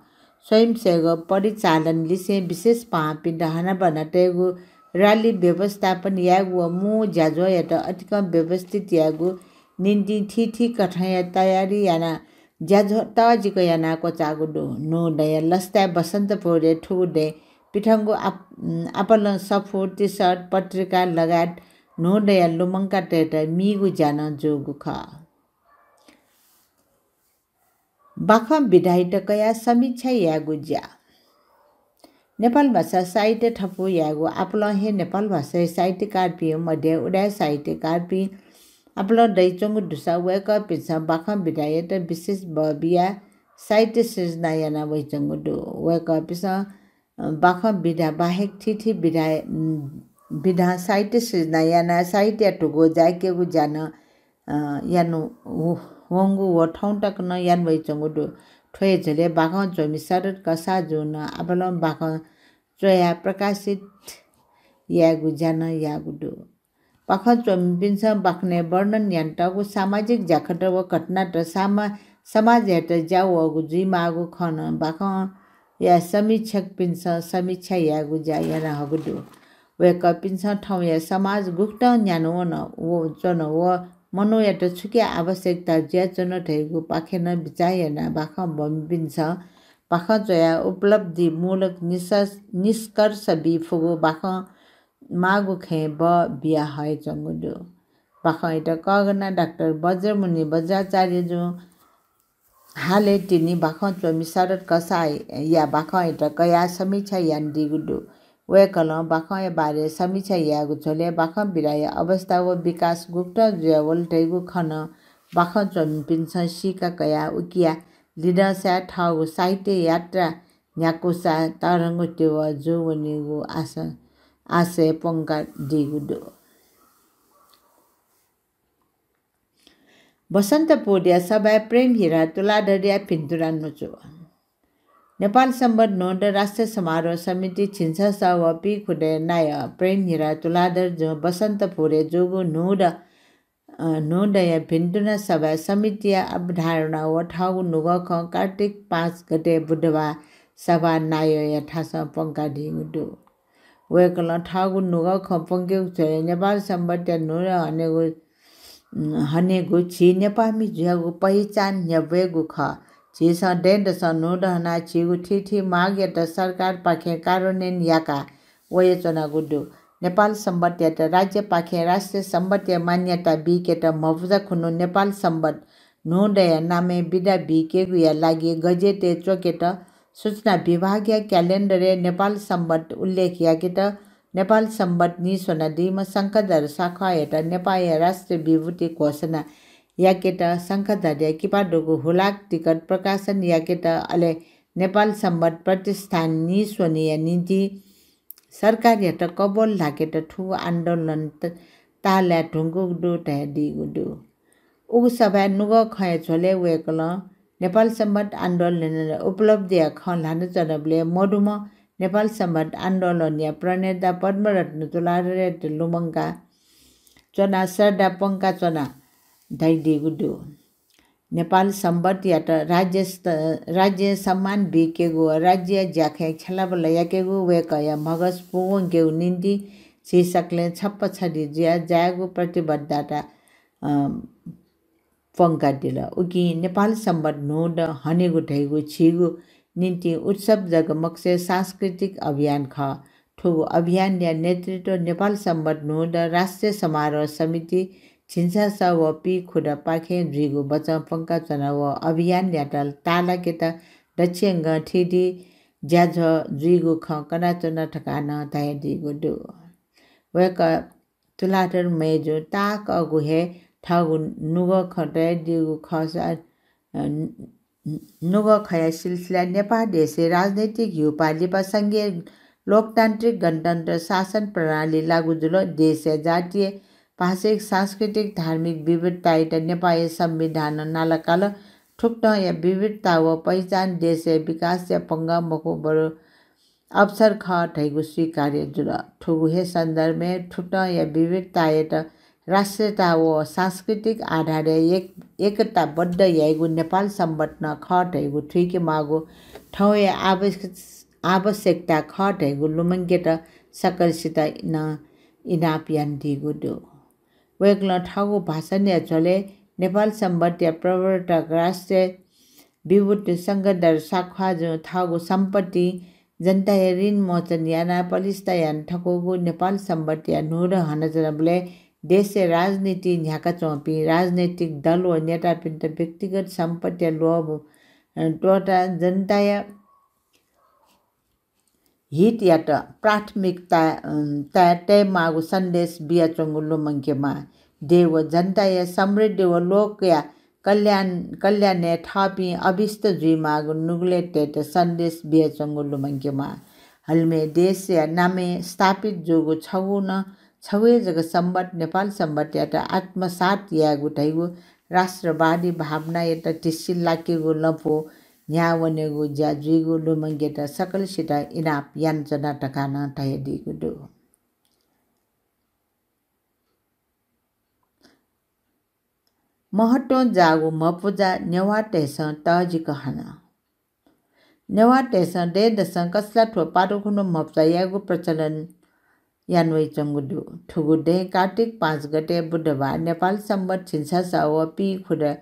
स्वयंसेवक परिचालन लिसें विशेष पाहांपिन्त हनाबना तयेगु, र्‍याली व्यवस्थापन यायेगु व मू ज्याझ्वःयात अतिकं व्यवस्थित यायेगु निंतिं थीथी कथंया तयारी यानाः ज्याझ्वः तःजिक यानाः क्वचाःगु दु। न्हूदँया लसताय् बसन्तपुरय् थुगु दँय् पिथंगु आप-, आपालं सफू, टिसर्ट, पत्रिका लगायत न्हूदँया लुमंकातय्त मीगु ज्या नं जूगु खः। बाखं विधायात कयाः समीक्षा यायेगु ज्या। नेपाल भाषा साहित्य थपु यायेगु आपालं हे नेपाल भाषाया साहित्यकारपिं मध्ये उदाय् साहित्यकारपिं आपालं दयाच्वंगु दुसा वय्कःपिन्सं बाखं विधायात विशेष बः बियाः साहित्य सिर्जना याना वयाच्वंगु दु। वय्कःपिन्सं अ, बाखं विधा बाहेक थीथी विधा, उम्, विधां साहित्य सिर्जना यानाः साहित्यया धुगु जाय्केगु ज्या नं, अ, यानु व-, वंगु व थौं तक नं याना वयाच्वंगु दु। थ्व हे झ्वलय् बाखं च्वमि शरद कसाःजुं नं आपालं बाखं च्वयाः प्रकाशित यायेगु ज्या नं याःगु दु। बाखं च्वमिपिन्सं बाखनय् वर्णन यानातःगु सामाजिक ज्याखँत व घटनात सामा-, समाजयात ज्या वःगु जुइमाःगु खँ नं बाखंया समीक्षकपिन्सं समीक्षा यायेगु ज्या यानाहःगु दु। वय्कःपिन्सं थौंया समाज गुकथं न्यानावन व च्वन व मनूयात छुकी आवश्यकता जुयाच्वन धइगुपाखे नं बिचाः यानाः बाखं ब्वमिपिन्सं बाखं च्वयाः उपलब्धिमूलक निस-, निष्कर्ष बी फुगु बाखं माःगु खँय् बः बिया हयाच्वंगु दु। बाखंयात कःघानाः डाक्टर बज्रमुनि बज्राचार्यजुं हालय् तिनि बाखं च्वमि शरद कसाःया बाखंयात कयाः समीक्षा यानादीगु दु। वय्कलं बाखंया बारे समीक्षा याःगु झ्वलय् बाखं विधाया अवस्था व विकास गुकथं जुयावल धइगु खँ नं बाखं च्वंपिन्सं सीका कयाः उकिया लिधंसाय् थःगु साहित्य यात्रा न्ह्याकूसा तःधंगु त्वःवः जूवनीगु आश-, आशय प्वंकादीगु दु। बसन्तपुरया सभाय् प्रेम हिरा तुलाधरया भिन्तुना न्वचु। नेपाल संवत् न्हूदँ राष्ट्रिय समारोह समिति झिंछसः व पीखुदँया नायः प्रेम हिरा तुलाधरजुं बसन्तपुरय् जूगु न्हूदँ, अ, न्हूदँया भिन्तुना सभाय् समितिया अवधारणा व थःगु नुगः खँ कार्तिक पाँच गते बुधबार सभा नायःया थासं प्वंकादीगु दु। वय्कलं थःगु नुगः खँ प्वंकेगु झ्वलय् नेपाल संवत्‌या न्हूदँ हनेगु, हनेगु झी नेपाःमि जुयागु पहिचान न्ह्यब्वयेगु खः। झीसं दँय्‌दसं न्हूदँ हनाः झीगु थीथी मागयात सरकारपाखें कार्यान्वयन याकाः वयाच्वनागु दु। नेपाल संवत्‌यात राज्यपाखें राष्ट्रिय संवत्‌या मान्यता बीकेत म्हपुजा खुन्हु नेपाल संवत् न्हूदँया नामय् बिदा बीकेगुया लागि गजेटय् च्वकेत, सूचना विभागया क्यालेण्डरय् नेपाल संवत् उल्लेख याकेत, नेपाल संवत् नीस्वनादीम्ह शंखधर साख्वाःयात नेपाःया राष्ट्रिय विभूति घोषणा याकेत, शंखधरया किपा दुगु हुलाक टिकट प्रकाशन याकेत, अले नेपाल संवत् प्रतिष्ठान नीस्वनेया निंतिं सरकारयात कबोल धाकेत थुगु आन्दोलन त-, ताःलाये धुंकूगु दु धयादीगु दु। उगु सभाय् नुगः खँया झ्वलय् वय्कलं नेपाल संवत् आन्दोलनया उपलब्धिया खँ ल्हानाच्वनाबलय् मदुम्ह नेपाल संवत् आन्दोलनया प्रणेता पद्मरत्न तुलाधरयात लुमंका च्वनाः श्रद्धा प्वंकाच्वना धयादीगु दु। नेपाल संवत्‌यात राज्य स्त-, राज्य सम्मान बीकेगु व राज्यया ज्याखँय् छ्यलाबल्ला याकेगु वय्कःया म्हगस पूवंकेगु निंतिं झी सकलें छप्पा छधी जुयाः जायेगु प्रतिबद्धता, अ, प्वंकादिल। उकिं नेपाल संवत् न्हूदँ हनेगु धइगु झीगु निंतिं उत्सव जक मखुसें सांस्कृतिक अभियान खः। थुगु अभियानया नेतृत्व नेपाल संवत् न्हूदँ राष्ट्रिय समारोह समिति झिंछसः व पीखुदँपाखें जुइगु बचं प्वंकाच्वना व अभियानयात ताःलाकेत दच्छिंगं थीथी ज्याझ्वः जुइगु खँ कनाच्वना धकाः नं धयादीगु दु। वय्कः तुलाधर मय्जुं ताःहाकःगु हे थःगु नुगः खँ धयादीगु खःसा, अ, नुगः खँया सिलसिलाय् नेपाः देशय् राजनैतिक ह्यूपाः लिपा संघीय लोकतान्त्रिक गणतन्त्र शासन प्रणाली लागू जुल। देशया जातीय, भाषिक, सांस्कृतिक, धार्मिक विविधतायात नेपाःया संविधानं नालाकाल। थुकथंया विविधता व पहिचान देशया विकासया पंगः मखु, बरु अवसर खः धइगु स्वीकार्य जुल। थुगु हे सन्दर्भय् थुकथंया विविधतायात राष्ट्रियता व सांस्कृतिक आधारय् एक-, एकताबद्ध याइगु नेपाल संवत् नं खः धइगु थुइकेमाःगु थौंया आवश्यक-, आवश्यकता खः धइगु लुमंकेत सकलसित नं इनाप यानादीगु दु। वय्कलं थःगु भाषणया झ्वलय् नेपाल संवत्‌या प्रवर्तक राष्ट्रिय विभूति शंखधर साख्वाःजुं थःगु सम्पत्तिं जनताया ऋण मोचन यानाः पलिस्था याना थकूगु नेपाल संवत्‌या न्हूदँ हनाच्वनाबलय् देशया राजनीतिइ न्ह्याकाच्वंपिं राजनैतिक दल व नेतापिन्त व्यक्तिगत सम्पत्तिया लोभ, अ, त्वःताः जनताया हितयात प्राथमिकता, अ, तय-, तयेमाःगु सन्देश बियाच्वंगु लुमंकेमाः। देय् व जनताया समृद्धि व लोकया कल्याण, कल्याणय् थःपिं अभीष्ट जुइमाःगु नुगलय् तयेत सन्देश बियाच्वंगु लुमंकेमाः। हलिमय् देशया नामय् स्थापित जूगु छगू नं छगू हे जक संवत् नेपाल संवत्‌यात आत्मसात यायेगु धइगु राष्ट्रवादी भावनायात धिसिलाकेगु लँपु न्ह्यावनेगु ज्या जुइगु लुमंकेत सकलसित इनाप यानाच्वना धकाः नं धयादीगु दु। महत्वं जाःगु म्हपुजा नेवाःतय्सं तःजिक हन। नेवाःतय्सं दँय्‌दसं कछलाथ्व पाटु खुन्हु म्हपुजा यायेगु प्रचलन यानावइच्वंगु दु। थुगु दँय् कार्तिक पाँच गते बुधबार नेपाल संवत् झिंछसः व पीखुदँ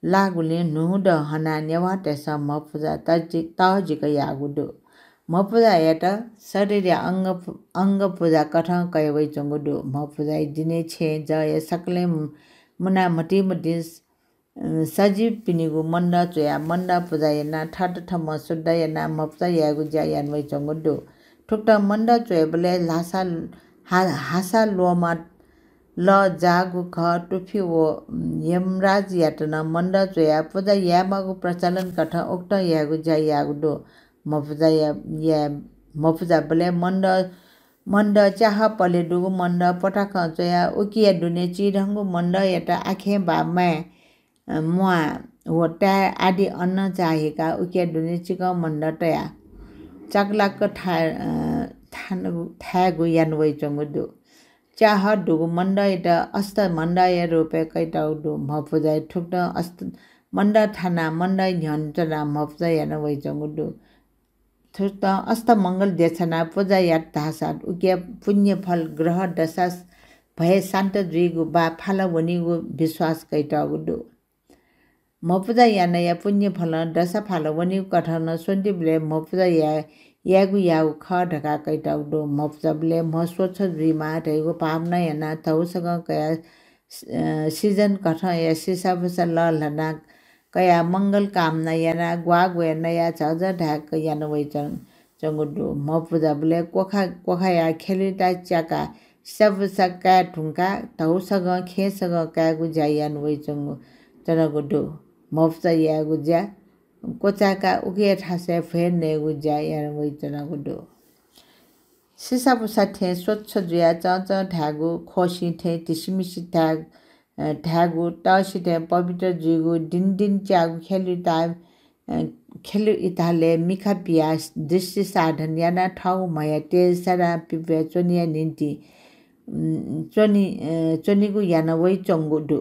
लाःगुलिं न्हूदँ हनाः नेवाःतय्सं म्हपुजा तःजि-, तःजिक याःगु दु। म्हपुजायात शरीरया अंग पु-, अंग पुजा कथं कयावइच्वंगु दु। म्हपुजाया दिनय् छेँय् जःया सकलें मु-, मुनाः म्हतिमतिं अ, सजिवपिनिगु मन्दः च्वयाः मन्दः पुजा यानाः थःत थम्हं शुद्ध यानाः म्हपुजा यायेगु ज्या यानावइच्वंगु दु। थुकथं मन्दः च्वयेबलय् ल्हासा, हा-, हासा ल्वःमं लः जाःगु खः। तुफि व यमराजयात नं मण्डः च्वयाः पुजा यायेमाःगु प्रचलन कथं उकथं यायेगु ज्या याःगु दु। म्हपुजा या, या, म्हपुजाबलय् मण्डः, मण्डः च्याहः पले दुगु मण्डः पताकं च्वयाः उकिया दुने चिधंगु मण्डःयात आखें वा माय्, अ, म्वाः व ताय् आदि अन्न चाहिकाः उकिया दुने चिकं मण्डः तयाः चाकलाक थाय्, अ, थान-, थायेगु याना वइच्वंगु दु। च्याहः दुगु मण्डःयात अष्टमण्डःया रूपय् कयातःगु दु। म्हपुजाय् थुकथं अष्ट-, मण्डः थानाः मण्डः न्ह्यःने च्वनाः म्हपुजा याना वइच्वंगु दु। थुकथं अष्टमंगल देछानाः पुजा यात धाःसा उकिया पुण्यफल ग्रह दशा भय शान्त जुइगु वा फाल वनीगु विश्वास कयातःगु दु। म्हपुजा यानाया पुण्यफलं दशा फाल वनीगु कथं नं स्वन्तिबलय् म्हपुजा या-, यायेगु याःगु खः धकाः कयातःगु दु। म्हपुजाबलय् म्ह स्वच्छ जुइमाः धइगु भावना यानाः धौसगं कयाः, अ, season कथंया सिसाबुसा लःल्हानाः कयाः मंगल कामना यानाः ग्वाःग्वय् नयाः झःझः धाय्क याना वइच्वं-, च्वंगु दु। म्हपुजाबलय् क्वखा, क्वखाया ख्यलुइत च्याकाः सिसाबुसा काये धुंकाः धौसगं खेँसगं कायेगु ज्या याना वइच्वंगु, च्वनागु दु। म्हपुजा यायेगु ज्या क्वचाय्काः उकिया थासय् भ्वय् नयेगु ज्या याना वइच्वनागु दु। सिसाबुसा थें स्वच्छ जुयाः चंचं धायेगु, ख्वःसिं थें धिसिमिसि धाये-, अ, धायेगु, तःसि थें पवित्र जुइगु, दिनदिन च्याःगु ख्यलुइत, अ, ख्यलुइतालय् मिखा पियाः दृष्टि साधन यानाः थःगु म्हया तेज सदां पिपय् च्वनेया निंतिं, उम्, च्वनी, अ, च्वनीगु याना वइच्वंगु दु।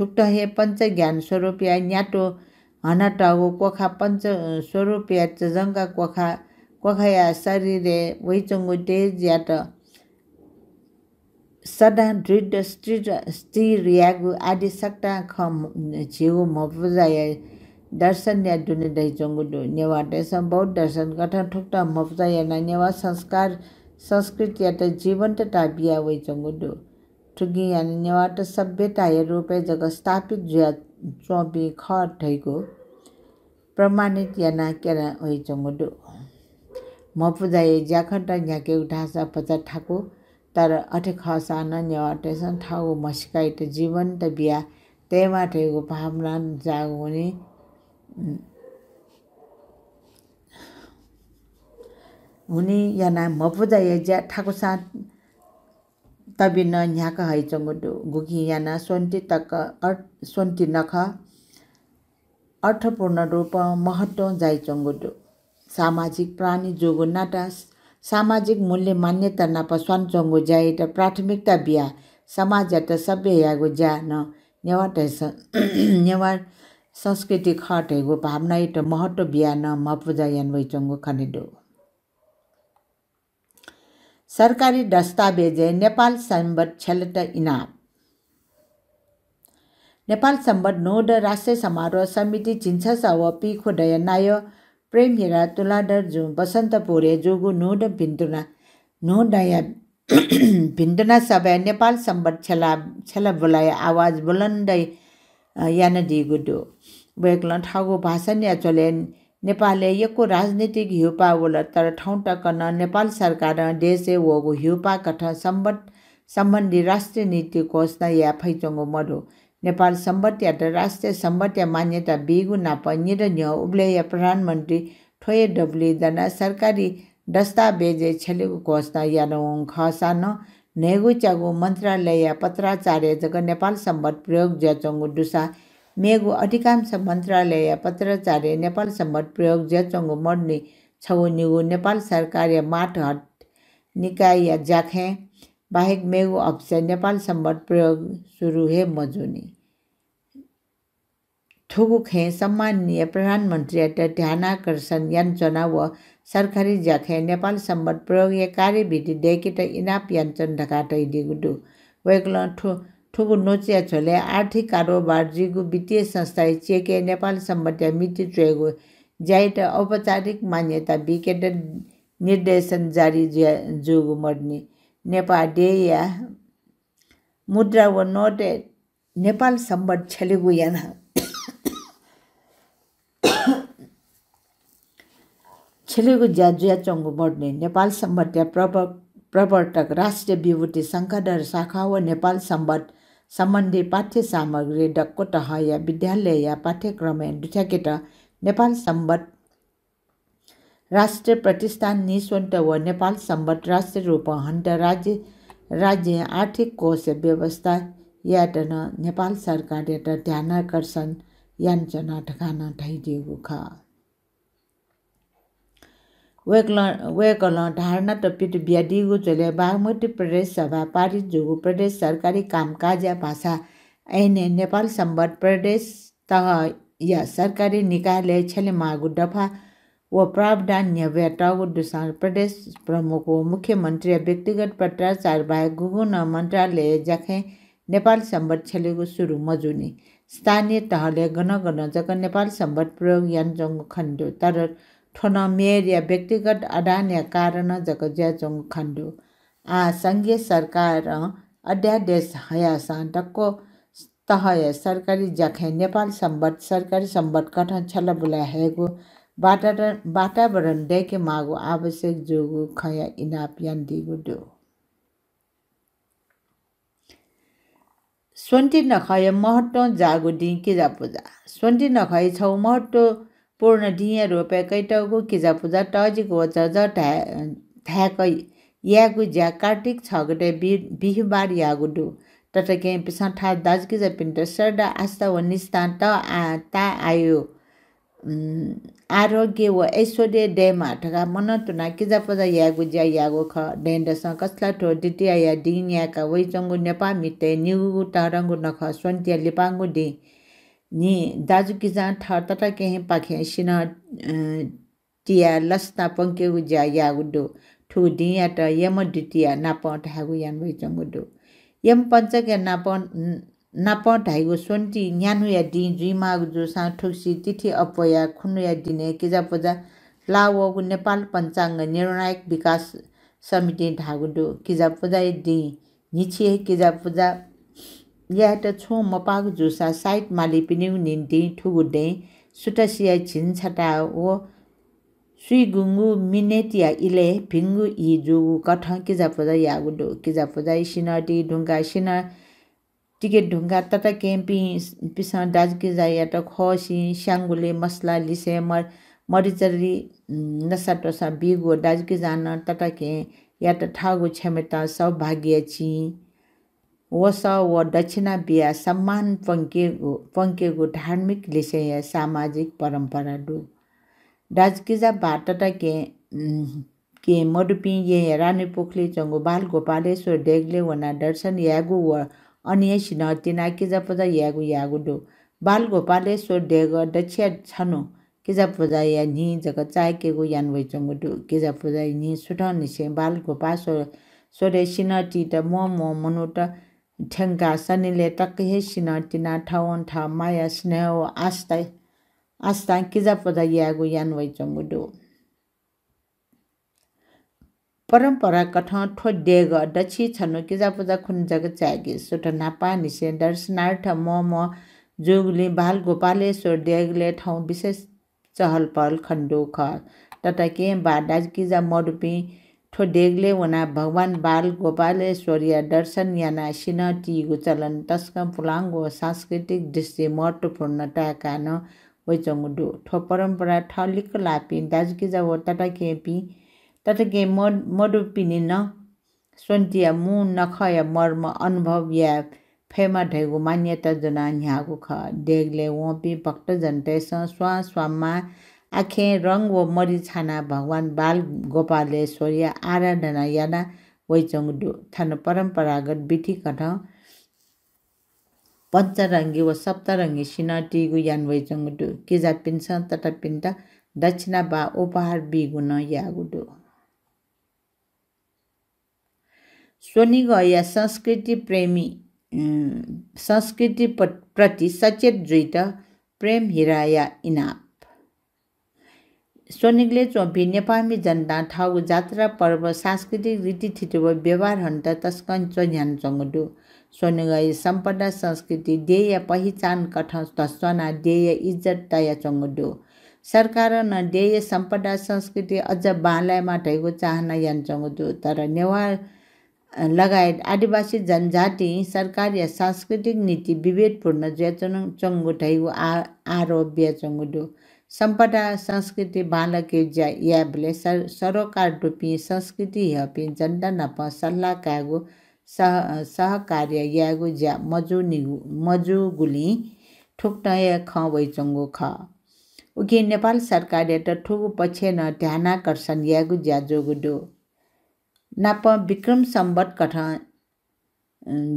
थुकथं हे पञ्चज्ञान स्वरूपया न्यातो हनातःगु क्वखा पञ्च, अ, स्वरूपया तजंका क्वखा, क्वखाया शरीरय् वइच्वंगु तेजयात सदां दृढ स्थिर, स्थिर यायेगु आदि सकतां खँ म-, झीगु म्हपुजाया दर्शनया दुने दइच्वंगु दु। नेवाःतय्सं बौद्ध दर्शन कथं थुकथं म्हपुजा यानाः नेवाः संस्कार संस्कृतियात जीवन्तता बिया वइच्वंगु दु। थुकिं यानाः नेवाःत सभ्यताया रूपय् जक स्थापित जुयाच्वंपिं खः धइगु प्रमाणित यानाः क्यना वइच्वंगु दु। म्हपुजाया ज्याखँत न्ह्याकेगु धाःसा भचा थाकु, तर अथे खःसां नं नेवाःतय्सं थःगु म्हसिकायात जीवन्त बियाः तयेमाः धइगु भावना जाःगु हुनिं, हुनिं यानाः म्हपुजाया ज्या थाकुसां तबि नं न्ह्याका हइच्वंगु दु। गुकिं यानाः स्वन्ति तक अर्थ, स्वन्ति नखः अर्थपूर्ण रूपं महत्वं जाइच्वंगु दु। सामाजिक प्राणी जूगु नातां सामाजिक मूल्य मान्यता नाप स्वानाच्वंगु ज्यायात प्राथमिकता बियाः समाजयात सभ्य यायेगु ज्या नं नेवाःतय्सं नेवाः संस्कृति खः धइगु भावनायात महत्व बियाः नं म्हपुजा याना वइच्वंगु खने दु। सरकारी दस्तावेजय् नेपाल संवत् छ्यलेत इनाप। नेपाल संवत् न्हूदँ राष्ट्रिय समारोह समिति झिंछसः व पीखुदँया नायः प्रेमहिरा तुलाधरजुं बसन्तपुरय् जूगु न्हूदँ भिन्तुना, न्हूदँया भिन्तुना सभाय् नेपाल संवत् छ्यला, छ्यला बुलाया आवाज बुलन्द, अ, यानादीगु दु। वय्कलं थःगु भाषणया झ्वलय् नेपालय् यक्व राजनीतिक ह्यूपाः वल, तर थौं तक नं नेपाल सरकारं देशय् वःगु ह्यूपाः कथं संवत् सम्बन्धी राष्ट्रिय नीति घोषणा याये फइच्वंगु मदु। नेपाल संवत्‌यात राष्ट्रिय संवत्‌या मान्यता बीगु नाप निदँ न्ह्यः उबलय्‌या प्रधानमन्त्री थ्व हे दबुलिइ दनाः सरकारी दस्तावेजय् छ्यलेगु घोषणा यानावंगु खःसां नं न्हय्गू च्यागू मन्त्रालयया पत्राचारय् जक नेपाल संवत् प्रयोग जुयाच्वंगु दुसा मेगु अधिकांश मन्त्रालयया पत्राचारय् नेपाल संवत् प्रयोग जुयाच्वंगु मदुनि। छगू निगू नेपाल सरकारया मातहत निकायया ज्याखँय् बाहेक मेगु अफिसय् नेपाल संवत् प्रयोग सुरु हे मजूनि। थुगु खँय् सम्माननीय प्रधानमन्त्रीयात ध्यानाकर्षण यानाच्वना व सरकारी ज्याखँय् नेपाल संवत् प्रयोगया कार्यविधि दय्केत इनाप यानाच्वना धकाः धयादीगु दु। वय्कलं थु, थुगु न्वचुया झ्वलय् आर्थिक कारोबार जुइगु वित्तीय संस्थाया चेकय् नेपाल संवत्‌या मिति च्वयेगु ज्यायात औपचारिक मान्यता बीकेत निर्देशन जारी जुया, जूगु मदुनि। नेपाः देय्‌या मुद्रा व नोटय् नेपाल संवत् छ्यलेगु याना छ्यलेगु ज्या जुयाच्वंगु मदुनि। नेपाल संवत्‌या प्रव-, प्रवर्तक राष्ट्रिय विभूति शंखधर शाखा व नेपाल संवत सम्बन्धी पाठ्य सामग्री दक्व तहया विद्यालयया पाठ्यक्रमय् दुथ्याकेत नेपाल संवत राष्ट्रिय प्रतिष्ठान निस्वन्त व नेपाल संवत राष्ट्रिय रूपं हन्त राज्य, राज्यं आर्थिक कोष व्यवस्था यायेत नं नेपाल सरकारयात ध्यानाकर्षण यानाच्वना धकाः नं धयादीगु खः। वय्कलं, वय्कलं धारणा तपित बियादीगु झ्वलय् बागमती प्रदेश सभा पारित जूगु प्रदेश सरकारी कामकाजया भाषा ऐनय् नेपाल संवत प्रदेश तहया सरकारी निकायलय् छ्यलेमाःगु दफा व प्रावधान न्ह्यब्वयातःगु दुसां प्रदेश प्रमुख व मुख्यमन्त्रीया व्यक्तिगत पत्राचार बाहेक गुगुं नं मन्त्रालयया ज्याखँय् नेपाल संवत छ्यलेगु सुरु मजूनि। स्थानीय तहलय् गन गन जक नेपाल संवत प्रयोग यानाच्वंगु खनेदु, तर थ्व नं मेयरया व्यक्तिगत अडानया कारणं जक जुयाच्वंगु खनेदु। आः संघीय सरकारं अध्यादेश हयासां दक्व तहया सरकारी ज्याखँय् नेपाल संवत, सरकारी संवत कथं छ्यलाबुला हयेगु वातावरण, वातावरण दय्केमाःगु आवश्यक जूगु खँया इनाप यानादीगु दु। स्वन्ति नखःया महत्वं जाःगु दिं किजा पुजा। स्वन्ति नखःया छगू महत्वपूर्ण दिंया रूपय् कयातःगु किजा पुजा तःजिक व झःझः धाय्-, धाय्क यायेगु ज्या कार्तिक छ गते बि-, बिहिबार याःगु दु। तताकेहेँपिन्सं थः दाजुकिजापिन्त श्रद्धा, आस्था व निष्ठां त आ-, ताःआयु उम्, आरोग्य व ऐश्वर्य दयेमा धकाः मनंतुनाः किजापुजा यायेगु ज्या याःगु खः। दँय्‌दसं कछलाथ्व द्वितीयाया दिं न्यायेका वइच्वंगु नेपाःमितय् निगूगु तःधंगु नखः स्वन्तिया लिपांगु दिं न्हि दाजुकिजां थः तताकेहेँपाखें सिन्हः, अ, तियाः लसता प्वंकेगु ज्या याःगु दु। थुगु दिंयात यम द्वितीया नापं धायेगु याना वइच्वंगु दु। यम पञ्चकया नापं, नापं धाइगु स्वन्ति न्यान्हुया दिं जुइमाःगु जूसां थुगुसी तिथि अप्वयाः खुन्हुया दिनय् किजापुजा लाः वःगु नेपाल पञ्चाङ्ग निर्णायक विकास समितिं धाःगु दु। किजापुजाया दिं न्हिछि हे किजापुजा यायेत छुं मपाःगु जूसा साइत मालीपिनिगु निंतिं थुगु दँय् सुथसिया झिंछता व स्वीगुंगु मिनेतया इलय् भिंगु ई जूगु कथं किजापुजा याःगु दु। किजापुजाया सिन्हः ति धुंकाः सिन्हः तिके धुंकाः तताकेहेँपिं, पिन्सं दाजुकिजायात खःसिं स्याङ्गुलि मसला लिसें मर-, मरिचरि, उम्, नसात्वसा बीगु व दाजुकिजां नं तताकेहेँयात थःगु क्षमता सौभाग्यया चिं वसः व दक्षिणा बियाः सम्मान प्वंकेगु, प्वंकेगु धार्मिक लिसेंया सामाजिक परम्परा दु। दाजुकिजा बाः तताकेहेँ, उम्, केहेँ मदुपिं येँया रानीपोखली च्वंगु बालगोपालेश्वर देगलय् वनाः दर्शन यायेगु व अन हे सिन्हः तिनाः किजापुजा यायेगु याःगु दु। बालगोपालेश्वर देगः दच्छिया छन्हु किजापुजाया न्हि जक चाय्केगु याना वइच्वंगु दु। किजापुजाया न्हि सुथंनिसें बालगोपालेश्वर, स्वरय् सिन्हः तीत म्वःम्वः मनूत थ्यंकाः सनिलय् तक हे सिन्हः तिनाः थवंथः माया, स्नेह व आस्था, आस्थां किजापुजा यायेगु याना वइच्वंगु दु। परम्परा कथं थ्व देगः दच्छिइ छन्हु किजापुजा खुन्हु जक चाय्की। सुथ न्हापांनिसें दर्शनार्थ म्वःम्वः जूगुलिं बालगोपालेश्वर देगलय् थौं विशेष चहलपहल खनेदु खः। तताकेहेँ बाः दाजुकिजा मदुपिं थ्व देगलय् वनाः भगवान बालगोपालेश्वरया दर्शन यानाः सिन्हः तीगु चलन तसकं पुलांगु व सांस्कृतिक दृष्टिं महत्त्वपूर्ण ताय्काः नं वइच्वंगु दु। थ्व परम्परा थः लिक्क लाःपिं दाजुकिजा व तताकेहेँपिं, तताकेहेँ मद-, मदुपिनि नं स्वन्तिया मू नखःया मर्म अनुभव याये फयेमा धइगु मान्यता ज्वनाः न्ह्याःगु खः। देगलय् वंपिं भक्तजनतय्सं स्वां स्वांमाः आखें रंग व मरि छानाः भगवान बालगोपालेश्वरया आराधना याना वइच्वंगु दु। थन परम्परागत विधि कथं पञ्चरंगी व सप्तरंगी सिन्हः तीगु याना वइच्वंगु दु। किजापिन्सं ततापिन्त दक्षिणा वा उपहार बीगु नं याःगु दु। स्वनिगःया संस्कृति प्रेमी, अँ, संस्कृति प-, प्रति सचेत जुइत प्रेम हिराया इनाप। स्वनिगलय् च्वंपिं नेपाःमि जनतां थःगु जात्रा, पर्व, सांस्कृतिक रीतिथिति व व्यवहार हनेत तसकं च्वन्ह्यानाच्वंगु दु। स्वनिगःया सम्पदा संस्कृति देय्या पहिचान कथं धस्वानाः देय्या इज्जत तयाच्वंगु दु। सरकारं नं देय्‌या सम्पदा संस्कृति अझ बांलायेमाः धइगु चाहना यानाच्वंगु दु। तर नेवाः लगायत आदिवासी जनजातिं सरकारया सांस्कृतिक नीति विभेदपूर्ण जुयाच्वन-, च्वंगु धइगु आ-, आरोप बियाच्वंगु दु। सम्पदा संस्कृति बांलाकेगु ज्या यायेबलय् सर-, सरोकार दुपिं संस्कृति ह्यःपिं जनता नाप सल्लाह कायेगु सह-, सहकार्य यायेगु ज्या मजूनिगु-, मजूगुलिं थुकथं हे खँ वइच्वंगु खः। उकिं नेपाल सरकारयात थुगु पक्षय् नं ध्यानाकर्षण यायेगु ज्या जूगु दु। नाप विक्रम सम्वत कथं, अ,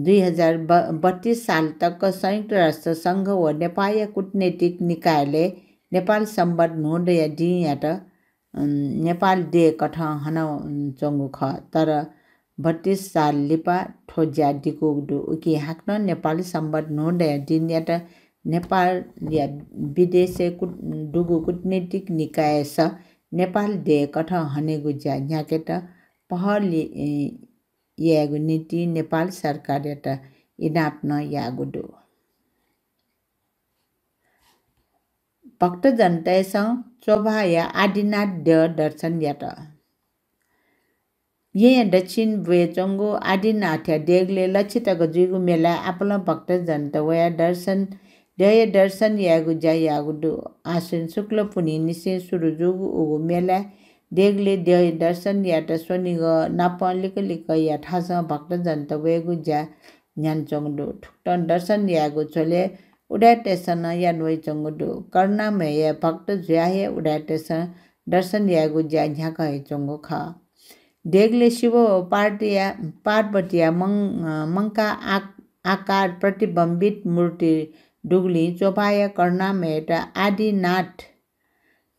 दुई हजार बत्तीस साल तक संयुक्त राष्ट्र संघ व नेपाःया कूटनैतिक निकायले नेपाल सम्वत न्हूदँया दिंयात, अ, नेपाल देय् कथं हनाच्वंगु खः। तर बत्तीस साल लिपा थ्व ज्या दिकूगु दु। उकिं हाकनं नेपाल सम्वत न्हूदँया दिंयात नेपालया विदेशय् कूट-, दुगु कूटनैतिक निकायस नेपाल देय् कथं हनेगु ज्या न्ह्याकेत पहल, ए, यायेगु निंतिं नेपाल सरकारयात इनाप नं याःगु दु। भक्तजनतय्‌सं चोभाःया आदिनाथ द्यः दर्शन यात। येँया दक्षिण ब्वय् च्वंगु आदिनाथया देगलय् लच्छि तक जुइगु मेलाय् आपालं भक्तजनत वयाः दर्शन, द्यःया दर्शन यायेगु ज्या याःगु दु। आश्विन शुक्ल पुन्हिनिसें सुरु जूगु उगु मेलाय् देगलय् द्यःया दर्शन यायेत स्वनिगः नापं लिकलिकया थासं भक्तजनत वयेगु ज्या न्ह्यानाच्वंगु दु। थुकथं दर्शन यायेगु झ्वलय् उदाय्‌तय्‌सं नं याना वइच्वंगु दु। करुणामयया भक्त जुयाः हे उदाय्‌तय्‌सं दर्शन यायेगु ज्या न्ह्याका हयाच्वंगु खः। देगलय् शिव व पार्वतीया, पार्वतीया मं-, अ, मंकाः आक-, आकार प्रतिबिम्बित मूर्ति दुगुलिं चोभाःया करुणामययात आदिनाथ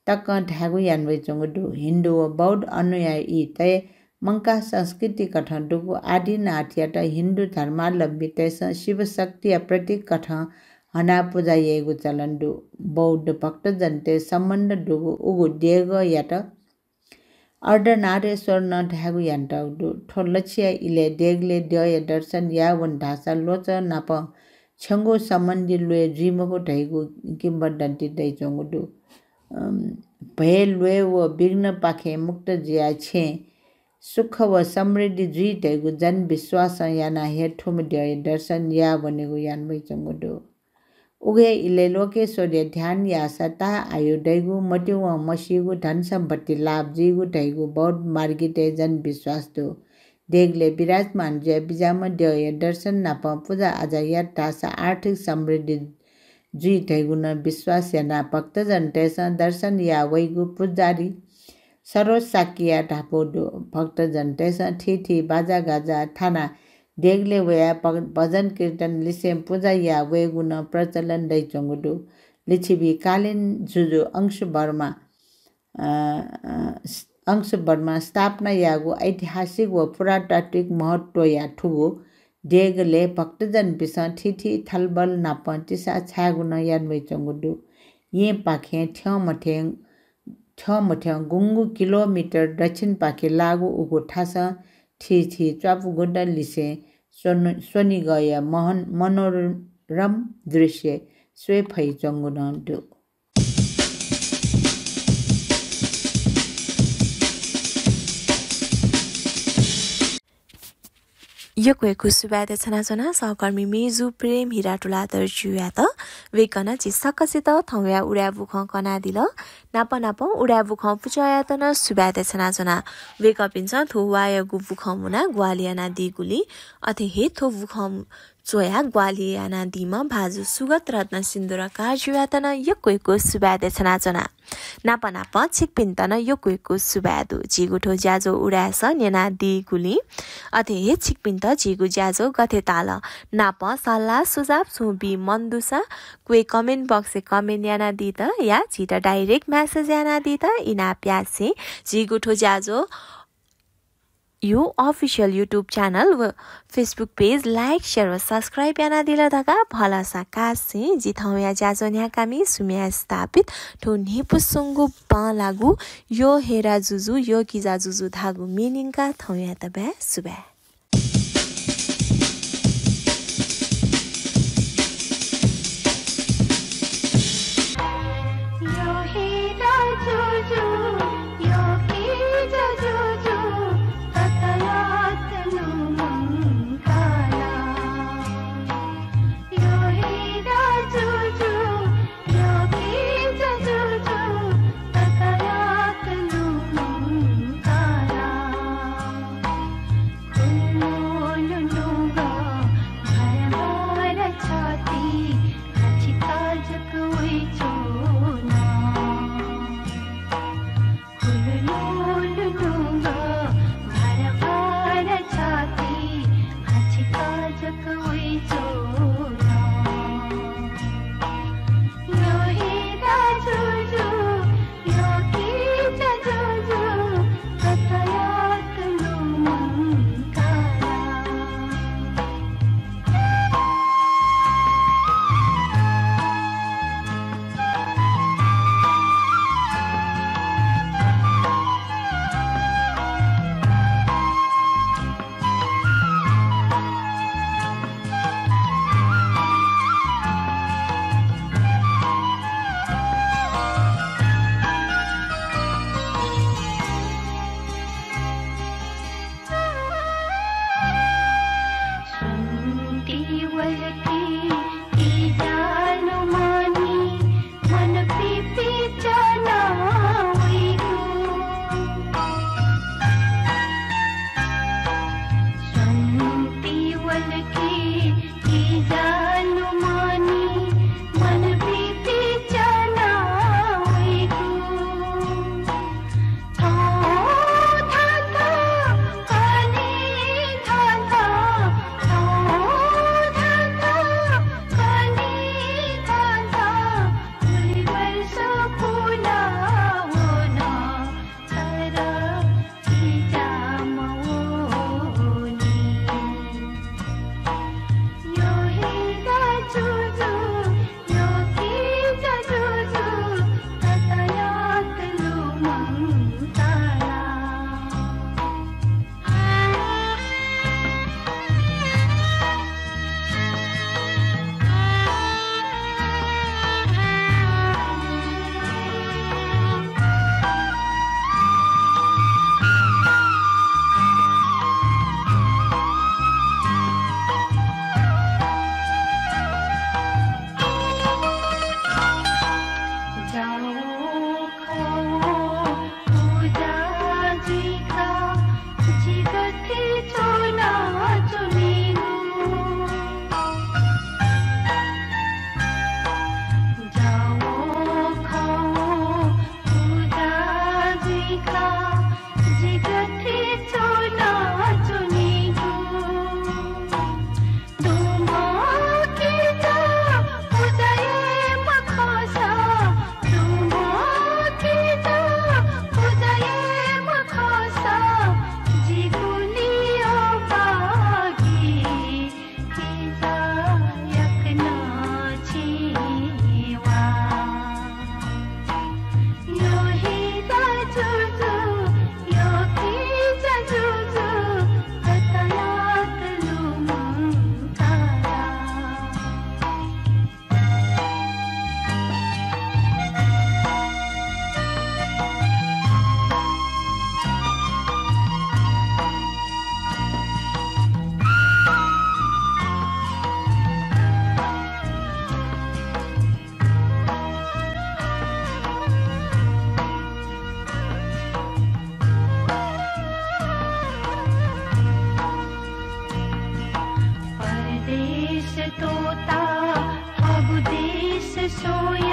तकं धायेगु याना वइच्वंगु दु। हिन्दू व बौद्ध अनुयायीतय् मंकाः संस्कृतिकथं दुगु आदिनाथयात हिन्दू धर्मावलम्बीतय्‌सं शिवशक्तिया प्रतीककथं हनाः पुजा याइगु चलन दु। बौद्ध भक्तजनतय् सम्बन्ध दुगु उगु देगःयात अर्धनारेश्वर नं धायेगु यानातःगु दु। थ्व लच्छिया इलय् देगलय् द्यःया दर्शन याः वने धाःसा ल्वचः नाप छ्यंगू सम्बन्धी ल्वय् जुइ मखु धइगु किंवदन्ती दइच्वंगु दु। अम, भय, ल्वय् व विघ्नपाखें मुक्त जुयाः छेँय् सुख व समृद्धि जुइ धइगु जनविश्वासं यानाः हे थुम्ह द्यःया दर्शन याः वनेगु याना वइच्वंगु दु। उगु हे इलय् लोकेश्वरया ध्यान याःसा ताः आयु दइगु, मत्यवं मसीगु, धनसम्पत्ति लाभ जुइगु धइगु बौद्ध मार्गीतय् जनविश्वास दु। देगलय् विराजमान जुया बिज्याःम्ह द्यःया दर्शन नाप पुजाआजा यात धाःसा आर्थिक समृद्धि जुइ धइगु नं विश्वास यानाः भक्तजनतय्‌सं दर्शन याः वइगु पुजारी सरोज शाक्यया धापू दु। भक्तजनतय्‌सं थीथी बाजागाजा थानाः देगलय् वयाः भ-, भजन कीर्तन लिसें पुजा याः वयेगु नं प्रचलन दइच्वंगु दु। लिच्छवि कालीन जुजु अंशुवर्मा, अ, अ, अंशुवर्मा स्थापना याःगु ऐतिहासिक व पुरातात्विक महत्वया थुगु देगलय् भक्तजनपिन्सं थीथी थलबल नाप तिसा छायेगु नं याना वइच्वंगु दु। येँपाखें थ्यंमथ्यं, थ्यंमथ्यं गुंगू किलोमिटर दक्षिणपाखे लाःगु उगु थासं थीथी च्वापुगुन्त लिसें स्वनि-, स्वनिगःया महन-, मनोरम दृश्य स्वये फइच्वंगु नं दु। यक्व यक्व सुभाय् देछानाच्वना सहकर्मी मेजु प्रेम हिरा तुलाधरजुयात। वय्कलं झी सकसित थौंया उदाय् बुखँ कनादिल। नाप नापं उदाय् बुखँ पुचःयात नं सुभाय् देछानाच्वना। वय्कःपिन्सं थ्व वाःयागु बुखँ मुनाः ग्वाहालि यानादीगुलिं, अथे हे थ्व बुखँ च्वयाः ग्वाहालि यानादीम्ह भाजु सुगत रत्न सिन्दुराकारजुयात नं यक्व यक्व सुभाय् देछानाच्वना। नाप नापं छिकपिन्त नं यक्व यक्व सुभाय् दु। झीगु थ्व ज्याझ्वः उदाय्‌सं न्यनादीगुलिं, अथे हे छिकपिन्त झीगु ज्याझ्वः गथे ताल नापं सल्लाह सुझाव छुं बी मन दुसा क्वय् comment box-य् comment यानादीत या झीत direct message यानादीत इनाप यासें झीगु थ्व ज्याझ्वः यु official YouTube channel व Facebook page like, share व subscribe यानादिल धकाः भलसा कासें जि थौंया ज्याझ्वः न्ह्याकामि सुम्या स्थापित थ्व न्हिपुसंगु बांलाःगु यो हेरा जुजु, यो किजा जुजु धाःगु म्ये न्यंकाः थौंयात बाय् सुभाय्। तोता थगु देश सोया